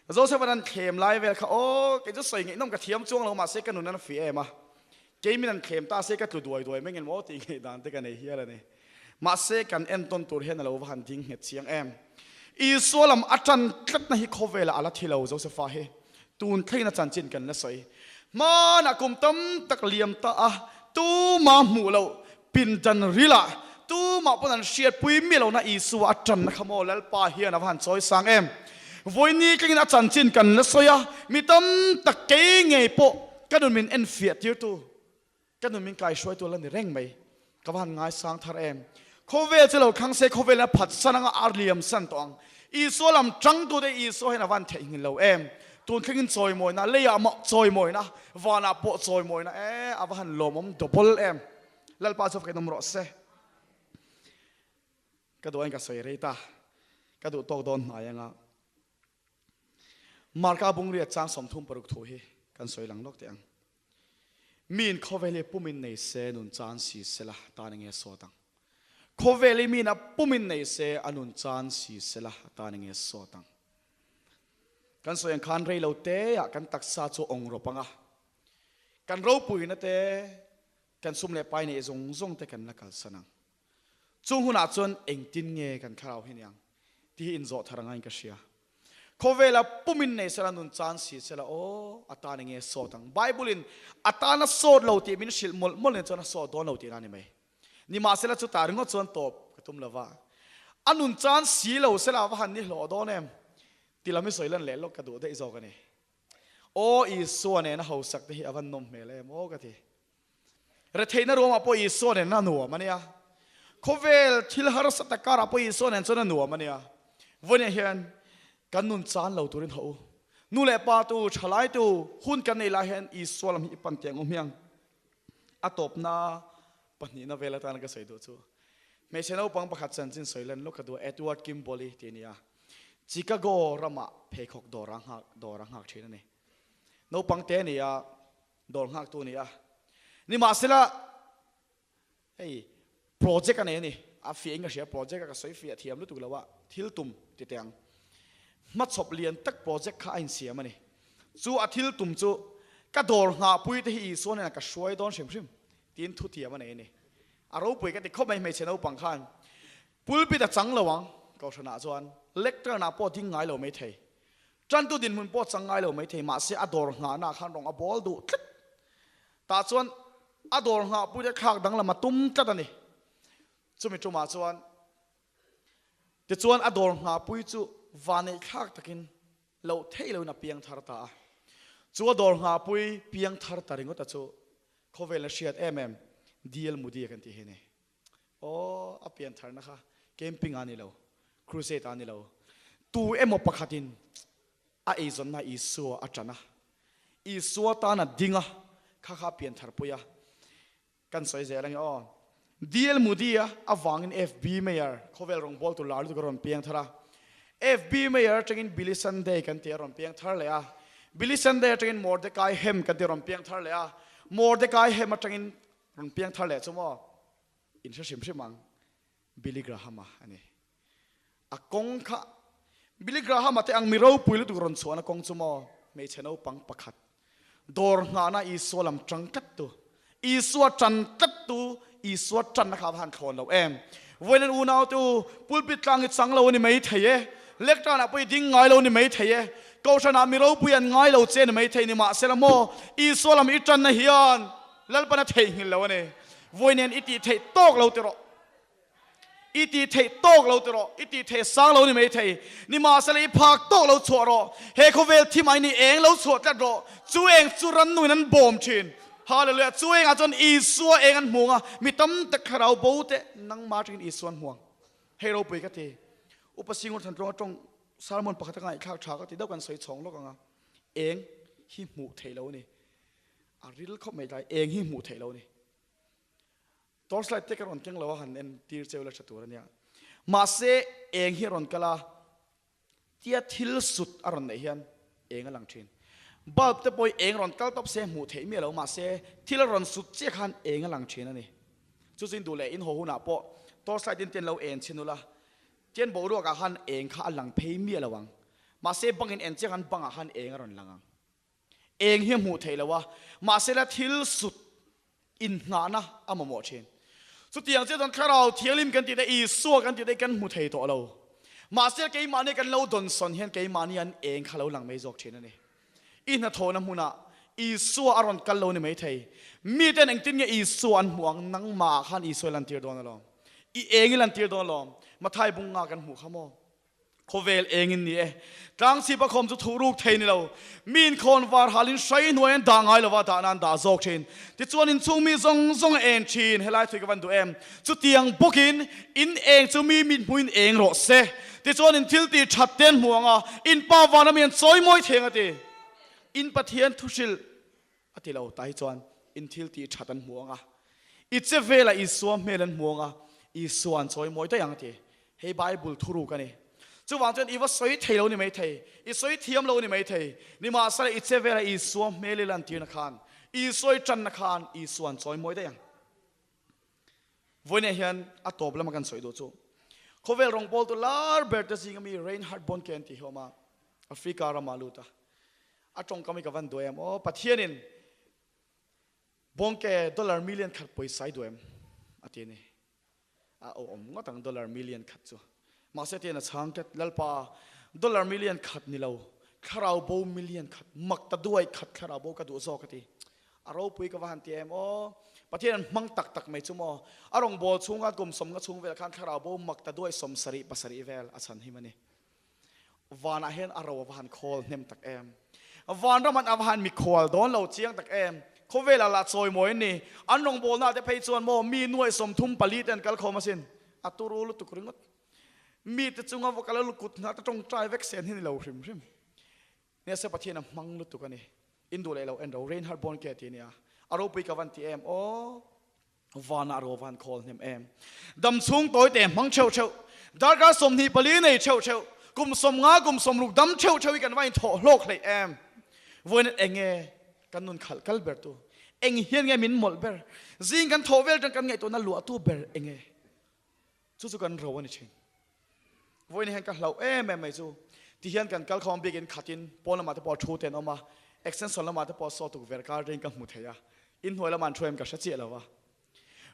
Joseph-a'n an thlem lai vel kha aw kei chu sawi ngaihnawm ka thiam chuang lo mahse ka nun an fih em a. Kei min an thlem ta se ka tlu duai duai mai ngel maw tih ngaih dan te ka nei hial a ni. Mahse kan entawn tur hian a lo va han ding nghet chiang em. Isua lam a tan tlatna hi khawvelah a la thi lo Josepha hi tun thlengin a chanchin kan la sawi. Hmanah kum tam tak liam ta a tuma hmuh loh pindan rilah tumah pawn an hriatpui miah lohna Isua a tanna kha maw Lalpa hian a va han chawi sang em. Vawiini thlengin a chanchin kan la sawi a, mi tam tak kei ngei pawh Ka nun min enfiah tirtu, ka nun min kaihruaitu a la ni reng mai. Ka va han ngaisang thar em. Khawvel chu lo thlang se, khawvelin a phat san anga a liam san tawh ang. Isua lam tangtute Isua hian a va han theihnghilh lo em. Tun thlengin chawimawina, leiah mah chawimawina, vanah pawh chawimawina e, a va han lawmawm double em. Lalpa chu fakin awm rawh se. Ka duh aiin ka sawi rei ta. Ka duh tawk dawn hnai anga. Marka bungriat chang 36 thu hi kan sawi lang lawk teh ang. Miin khawvel hi pumin nei se nun chan si sela tan enge sawt ang. Khawvel hi miin a pumin nei se a nun chan si sela tan enge sawt ang. Kan sawi ang khan rei lo te ah kan taksa chu awng rawp anga kan ropuina te kan sum leh pai neih zawng zawng te kan la kalsan ang. Chung hunah chuan engtin nge kan thlarau hi niang tih hi inzawh thar angaiin ka hria. Khawvela pumin nei sela nun chan si sela aw a tan enge sawt ang. Bible in a tan a sawt lo tih min hrilh mawlh mawlh nen chuan a sawt dawn lo tihna a ni mai. Nimahsela chutah ringawt chuan tawp ka tum lova. A nun chan si lo sela a va han ni hlawh dawn em ti lam hi sawi lan leh lawk ka duh daih zawk a ni. Aw Isua nena hausak te hi a va nawm hmel em aw ka ti. Retheihna ruamah pawh Isua nen a nuam a nia. Khawvel thil harsa tak karah pawh Isua nen chuan a nuam a nia. Vawiinah hian kan nun chan lo turin haw u. Nu leh pa tu, thalai tu, hun kan nei lai hian Isua lam hi i pan teh ang u hmiang. A tawpna pahnihna vel atana ka sawi duh chu hmeichhe naupang pakhat chanchin sawi lan lawk ka duh a, Edward Kimball-i tih a ni a. Chicago ramah pheikhawk dawr a nghak dawr a nghak thin a ni. Naupang te a ni a, dawr nghaktu a ni a. Nimahsela hei project a nei a ni, a fiah in ka hria project a ka sawi fiah thiam lutuk lo a, thil tum ti teh ang. Hmachhawp lian tak project kha a insiam a ni. Chu a thil tum chu ka dawr nghahpui te hi Isua hnenah ka hruai dawn hrim hrim tiin thutiam a nei a ni. A ropui ka ti khawp mai hmeichhe naupang khan Pulpit a chang lo ang, Kohhranah chuan lectern ah pawh ding ngai lo mai thei. Tantu dinhmun pawh chang ngai lo mai thei, mahse a dawr nghahna ah khan rawng a bawl duh tlat. Tah chuan a dawr nghah puite thlak danglam a tum tlat a ni. Chumi tumah chuan tichuan a dawr nghah pui chu vaneih thlak takin loh theih loin a piang thar ta a. Chu a dawr nghah pui piang thar ta ringawt a chu khawvel a hriat em em DL Mudi a kan tih hi a ni. Aw, a pian tharna kha camping ah a ni lo, crusade ah a ni lo. Tu emaw pakhatin a eizawnna Isua a tan a, Isua tan a ding a, kha kha a pian thar pui a. Kan sawi zel ange aw. DL Moody-a avangin FB Meyer, khawvel rawngbawltu tur lar lutuk a rawn piang thar a. FB Meyer atangin Billy Sunday kan tih a rawn piang thar leh a. Billy Sunday atangin Mordecai Ham kan tih a rawn piang thar leh a. Mordecai Ham atangin Rawn piang thar leh chu maw? In hre hrim hrim ang. Billy Graham-a a ni. A kawng kha Billy Graham-a te ang mi ropui lutuk rawn chhuahna kawng chu maw? Hmeichhe naupang pakhat dawr nghahna Isua lam tang tlat tu, Isua tan tlat tu, Isua tanna kha a va han thlawn lo em. Vawiin unau te u, pulpit tlang hi chang lo a ni mai thei e, lectern ah pawh i ding ngai lo a ni mai thei e, kohhran ah mi ropui an ngai lo che a ni mai thei, nimahsela maw Isua lam i tanna hian Lalpan a theihnghilh lo a ni. Vawi nen i tih theih tawk lo ti rawh. I tih theih tawk lo ti rawh. I tih theih sang lo ni mai thei. Nimahsela i phak tawk lo chhuah rawh. He khawvel thi mai ni eng lo chhuah tlat rawh. Chu eng chu rannuin an bawm thin. Hallelujah. Chu engah chuan Isua eng an hmuang a, mi tam tak thlarau bo te nangmah atangin Isua an hmuang. Hei ropui ka ti. Upa Singur Thantluanga tawng sermon pakhat a ngaihthlak tha ka ti deuh kan sawi chhawng lawk ang a. Eng hi hmuh theih lo a ni. A ril khawp mai tlai eng hi hmuh theih lo ni. Torchlight te ka rawn keng lo a han en tir cheu la tha tur ania. Mahse eng hi a rawn kal a, tia thil sut a rawn neih hian eng a lang thin. Bulb te pawh hi eng rawn kal tawp se hmuh theih miah lo mahse thil a rawn sut chiah khan eng a lang thin a ni. Chu chu in duh leh in haw hunah pawh torchlight in te an lo en chhin ula, tian boruak ah khan eng kha a lang phei miah lo ang. Mahse bang in en chiah khan bang ah khan eng a rawn lang ang. Eng hi a hmuh theih lo a, mahsela thil sut inngahna a mamawh thin. Chutiang chiah chuan Thlarau Thianghlim kan tih te, Isua kan tih te hi kan hmu thei tawh lo. Mahsela keimahni kan lo dawnsawn hian keimahni an eng kha lo lang mai zawk thin a ni. I hnathawhna hmunah Isua a rawn kal lo ni mai thei. Miten engtin nge Isua an hmuh ang? Nangmahah khan Isua i lantir dawn alawm. I eng i lantir dawn alawm. Mathai bunga kan hmuh kha maw? Khawvel engin ni e. Tlangchhip a khawm chu thuh ruk thei ni lo. Mi inkhawn var halin hrai hnuai an dah ngai lova dah nan dah zawk thin. Tichuan inchhung mi zawng zawng a eng thin. Helai thui ka van duh em. Chutiang bawkin in eng chu mi mit hmuin eng rawh se. Tichuan in thil tih that te an hmu ang a, in pa vana mi an chawi mawi theng a ti. In Pathian thuhrilh a ti lo. Tah hi chuan in thil tih that an hmu ang a, i che velah Isua hmel an hmu ang a, Isua an chawi mawi daih ang a ti. Hei Bible thuruk a ni. Chuvang chuan i va sawi thei lo ni mai thei, i sawi thiam lo ni mai thei, nimahsela i che velah Isua hmel i lantirna khan, Isua i tanna khan Isua an chawi mawi daih ang. Vawiinah hian a tawp lama kan sawi duh chu khawvel rawngbawltu lar ber te zinga mi Reinhard Bonnke an tih hi a awm a, Africa ramah a lut a. A tawngkam hi ka van duai em aw, Pathianin Bonnke dollar million khat pawisa i duh em? a ti a ni. A awm ngawt ang dollar million khat chu. Mahse tian a chhang tlat, Lalpa, dollar million khat ni lo, thlarau bo million khat, mak ta duai khat thlarau bo ka duh zawk a ti. A ropui ka va han ti em aw. Pathian an hmang tak tak mai chu maw. A rawngbâwl chhunga kum sawmnga chhung vel khan thlarau bo mak ta duai 77 pasarih vel a chhan him a ni. Vanah hian a ro a va han khawl hnem tak em. Vanram an a va han mikhual dawn lo chiang tak em. Khawvelah lah chawimawi an ni. An rawngbawlnaah te phei chuan maw mi nuai 34 te an kal khawm asin. A turu lutuk ringawt. Mite chunga va kal a lukut hna te tawngtai vek sen hi ni lo hrim hrim. Nia se Pathian a hmang lutuk a ni. In duh leh lo en ro. Reinhard Bonnke tih a nia. A ropui ka van ti em aw. Vanah ro van khawl hnem em. Dam chhung tawi te hmang theuh theuh. Darkar 24 nei theuh theuh. Kum 50 kum 60 dam theuh theuh hi kan va inthawh hlawk hleih em? Vawiin enge kan nun khalh kal ber tu? Eng hian nge min mawlh ber? Zing kan thawh vel tan kan ngaihtuahna luah tu ber enge? Chu chu kan ro a ni thin. Vawiin hian ka hlauh em em mai chu ti hian kan kal khawm bikin khatin pawn lamah te pawh thu te an awm a, extension lamah te pawh saw tukverh kar te in ka hmu thei a, inhnuai lamah an thu em ka hre chiah lo va.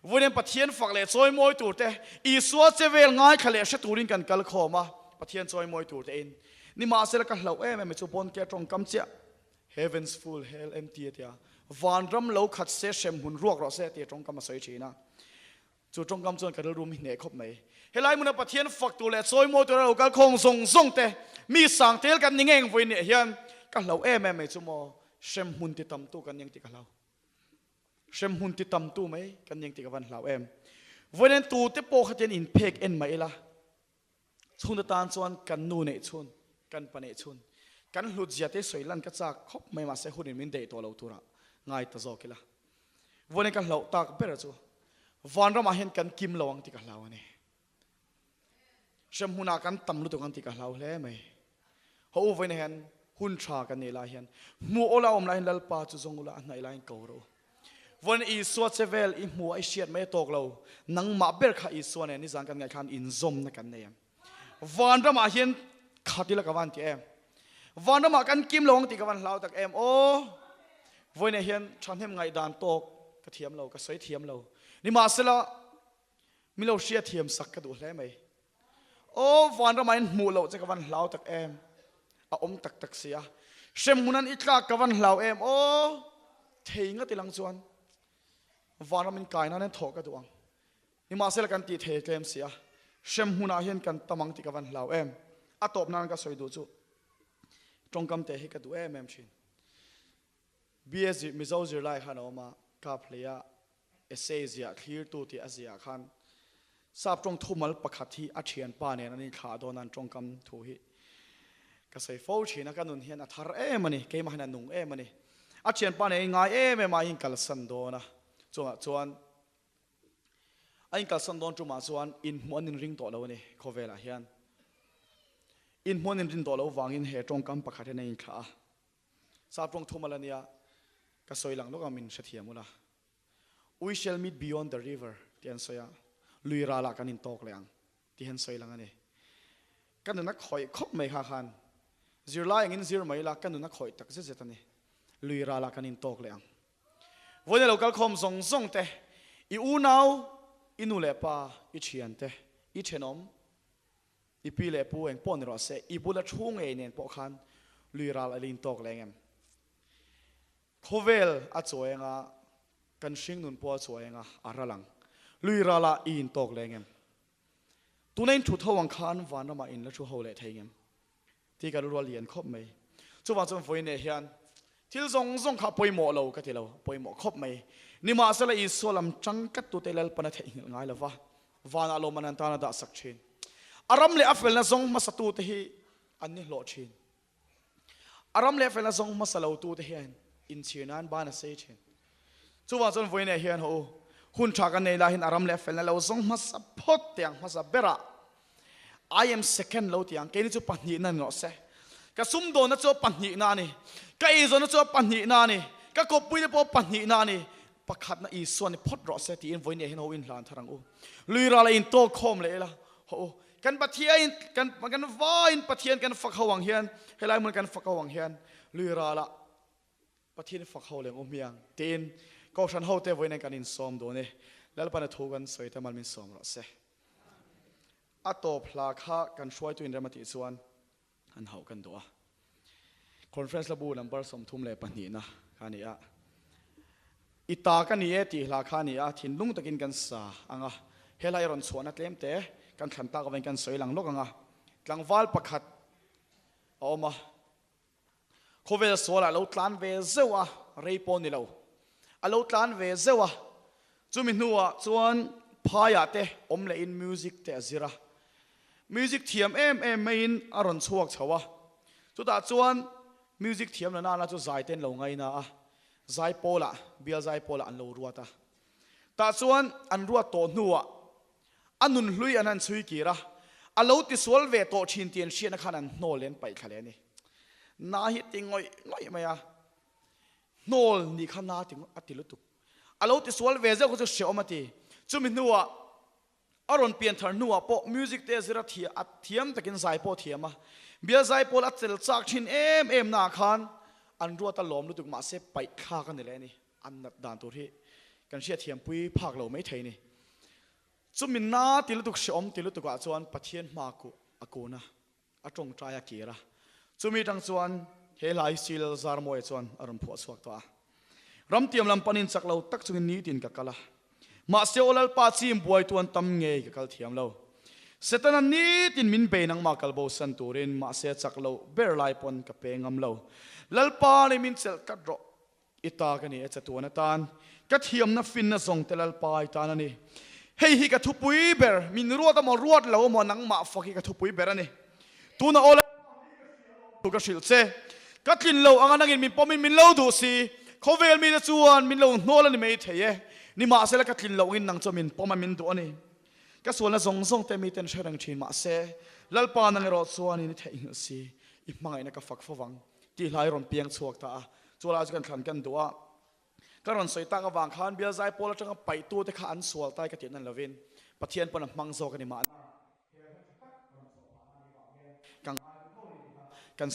Vawiin Pathian fak leh chawimawi tur te, Isua che vel ngaithla leh hre turin kan kal khawm a, Pathian chawimawi tur te in. Nimahsela ka hlauh em em mai chu Bonke tawngkam chiah, Heavens full, hell empty a tia, vanram lo khat se hremhmun ruak rawh se tia tawngkam a sawi thin a. Chu tawngkam chuan ka rilru mi hneh khawp mai. Helai hmuna Pathian fak tur leh chawimawi tura lo kal khawng zawng zawng te, mi sang tel kan ni ngeng vawiin nih hian ka hlauh em em mai chu maw, hremhmun ti tam tu kan ni ang tih ka hlau. Hremhmun ti tam tu mai kan ni ang tih ka van hlau em. Vawiin tu te pawh kha tian inphek en mai ila, chhung te tan chuan kan nu neih chhun, kan pa neih chhun, kan hlut zia te sawi lan ka chak khawp mai mahse hunin min deih tawh lo turah ngai ta zawk ila. Vawiin ka hlauh tak ber chu vanramah hian kan kim lo ang tih ka hlau a ni. Hremhmunah kan tam lutuk ang tih ka hlau hle mai. Haw u vawiin hian hun tha kan neih lai hian hmuh awla awm lai hian Lalpa chu zawng ula a hnaih laiin ko rawh u. Vawiin Isua che vel i hmuh a i hriat mai a tawk lo, nangmah ber kha Isua nen nizan kan ngaih khan inzawmna kan nei ang. Vanramah hian khat ila ka van ti em. Vanramah kan kim lo ang tih ka van hlau tak em aw. Vawiin hian thahnem ngaihdan tawk ka thiam lo, ka sawi thiam lo. Nimahsela Mi lo hria thiam sak ka duh hle mai. Aw vanramah in hmuh loh che ka van hlau tak em. A awm tak tak si a. Hremhmun an i tlak ka van hlau em aw. Thei ngat ilang chuan vanram in kai nan hian thawh ka duh ang. Nimahsela kan tih thei tlem si a. Hremhmunah hian kan tam ang tih ka van hlau em. A tawp nan ka sawi duh chu tawngkam te hi ka duh em em thin. BS Mizo zirlai khan a awm a, kap hlei a Essay ziah thlirtu tih a ziah khan Sap tawng thumal pakhat hi a thianpa nen an inthlah dawn a, an tawngkam thu hi ka sawi fo thin a, ka nun hian a thar em a ni, keimah hian a nung em a ni. A thianpa nen a inngai em em a, a inkalsan dawn a, chungah chuan a inkalsan dawn tumah chuan inhmuh an inring tawh lo a ni khawvelah hian. Inhmuh an inrin tawh loh vangin he tawngkam pakhat hian a inthlah a. Sap tawng thumal a nia, ka sawi lang lawk ang min hrethiam ula. We shall meet beyond the river tih an sawi a, lui ralah kan intawk leh ang tih an sawi lang a ni. Ka nun a khawih khawp mai kha khan zirlai angin zir mai ila ka nun a khawih tak zet zet a ni. Lui ralah kan intawk leh ang. Vawiin lo kalkhawm zawng zawng te, i unau, i nu leh pa, i thian te, i thenawm, I pi leh pu eng pawh ni rawh se, i bula thu ngei nen pawh khan lui ral a lin tawk leng em? Khawvel a chawi anga, kan hringnun pawh a chawi anga, a ral ang. Lui ralah i in tawk leng em? Tuna in thut ho ang khan vanramah in la thu ho leh thei ngem? Tih ka rual lian khawp mai. Chuvang chuan vawiineh hian thil zawng zawng kha a pawimawh lo ka ti lo, a pawimawh khawp mai. Nimahsela Isua lam tangkat tute Lalpan a theihnghilh ngai lo va, vanah lawmman an tan a dahsak thin. A ram leh a felna zawng hmasa tute hi an ni hlawh thin. A ram leh felna zawng hmasa lo tute hian inchhir nan ban a sei thin. Chuvang chuan vawiineh hian haw u, hun tha kan nei lai hian a ram leh a felna lo zawng hmasa phawt teh ang hmasa berah I am second lo ti ang, keini chu pahnihna ni rawh se. Ka sumdawnna chu a pahnihna a ni, ka eizawnna chu a pahnihna a ni, ka kawppuite pawh a pahnihna a ni, pakhatna Isua ni phawt rawh se tiin vawiin hian ho in hlan thar ang u. Lui ral a intawk khawm leh ila, haw u, kan Pathian kan kan vaiin Pathian kan fak ho ang hian, helai hmun kan fak ho ang hian lui ralah Pathian fak ho leng u hmiang tiin Kohhran hote vawiin kan insawm dawn e. Lalpan a thu kan sawi te mal min sawm rawh se. A tawp hla kha kan hruaitu in rem a tih chuan an hauh kan duh a. Conference labu number 32 na kha a ni a. I ta ka ni e tih hla kha a ni a, thinlung takin kan sa ang a. He hla i rawn chhuahna tlem te kan thlan tak avangin kan sawi lang lawk ang a. Tlangval pakhat a awm a. Khawvel sualah a lo tlan ve zeuh a, rei pawh ni lo. A lo tlan ve zeuh a, chumi hnuah chuan phaiah te awm lehin music te a zir a. Music thiam em em maiin a rawn chhuak chho a, chutah chuan music thiam la nana chu zai te an lo ngaina a, zaipawlah, bial zaipawlah an lo ruat a. Tah chuan an ruat tawh hnuah a nun hlui an han chhui kir a. A lo tisual ve tawh thin tih an hriatna khan an hnawl leh an paih thla leh a ni. Na hi ti ngawih ngawih mai a, hnawl nih kha na ti a ti lutuk. A lo tisual ve zeuh kha chu hreawm a ti. Chumi hnuah a rawn pian thar hnuah pawh music te zir a thiam a thiam takin zai pawh a thiam a. Bial zai pawl a chel chak thin em em naah khan an ruat a lawm lutuk mahse paih thlak a ni leh a ni. An nat dan tur hi kan hriatthiampui phak lo maithei a ni. Chumi na ti lutuk hreawm ti lutuk ah chuan Pathian hma kuh a kun a, a tawngtai a kir a. Chumi tang chuan he hla hi Sil Zarmawia chuan a rawn phuah chhuak tawh a. Ramtiam lam panin chak lo tak chungin nitin ka kal a. Mahse aw Lalpa chim buai tuan tam ngei ka kal thiam lo. Setana nitin min bei nangmah kal bo san turin mahse chak lo ber lai pawn ka pe ngam lo. Lalpa nih min chelh tlat rawh. I ta ka ni e chatuan atan ka thiamna finna zawng te Lalpa i tan a ni. Hei hi ka thupui ber, min ruat amaw ruat lo amaw nangmah fak hi ka thupui ber a ni. Tuna aw Lalpa hi ka hria alawm thu ka hrilh che. Ka tlin lo anga nangin min pawmin min lo duh si. Khawvel mite chuan min lo hnawl a ni mai thei e. Nimahsela ka tlin loh angin nang chuan min pawm a min duh a ni. Ka sualna zawng zawng te miten hre reng thin mahse Lalpa nang erawh chuanin i theihnghilh si, i hmangaihna ka fak fo vang tih hlai rawn piang chhuak ta a. Chu lai chu kan thlan kan duh a, ka rawn sawi tak avang khan bial zai pawl atanga paihtute kha an sual tai ka tih nan lovin Pathian pawn a hmang zawk a ni mahna. Kan kan.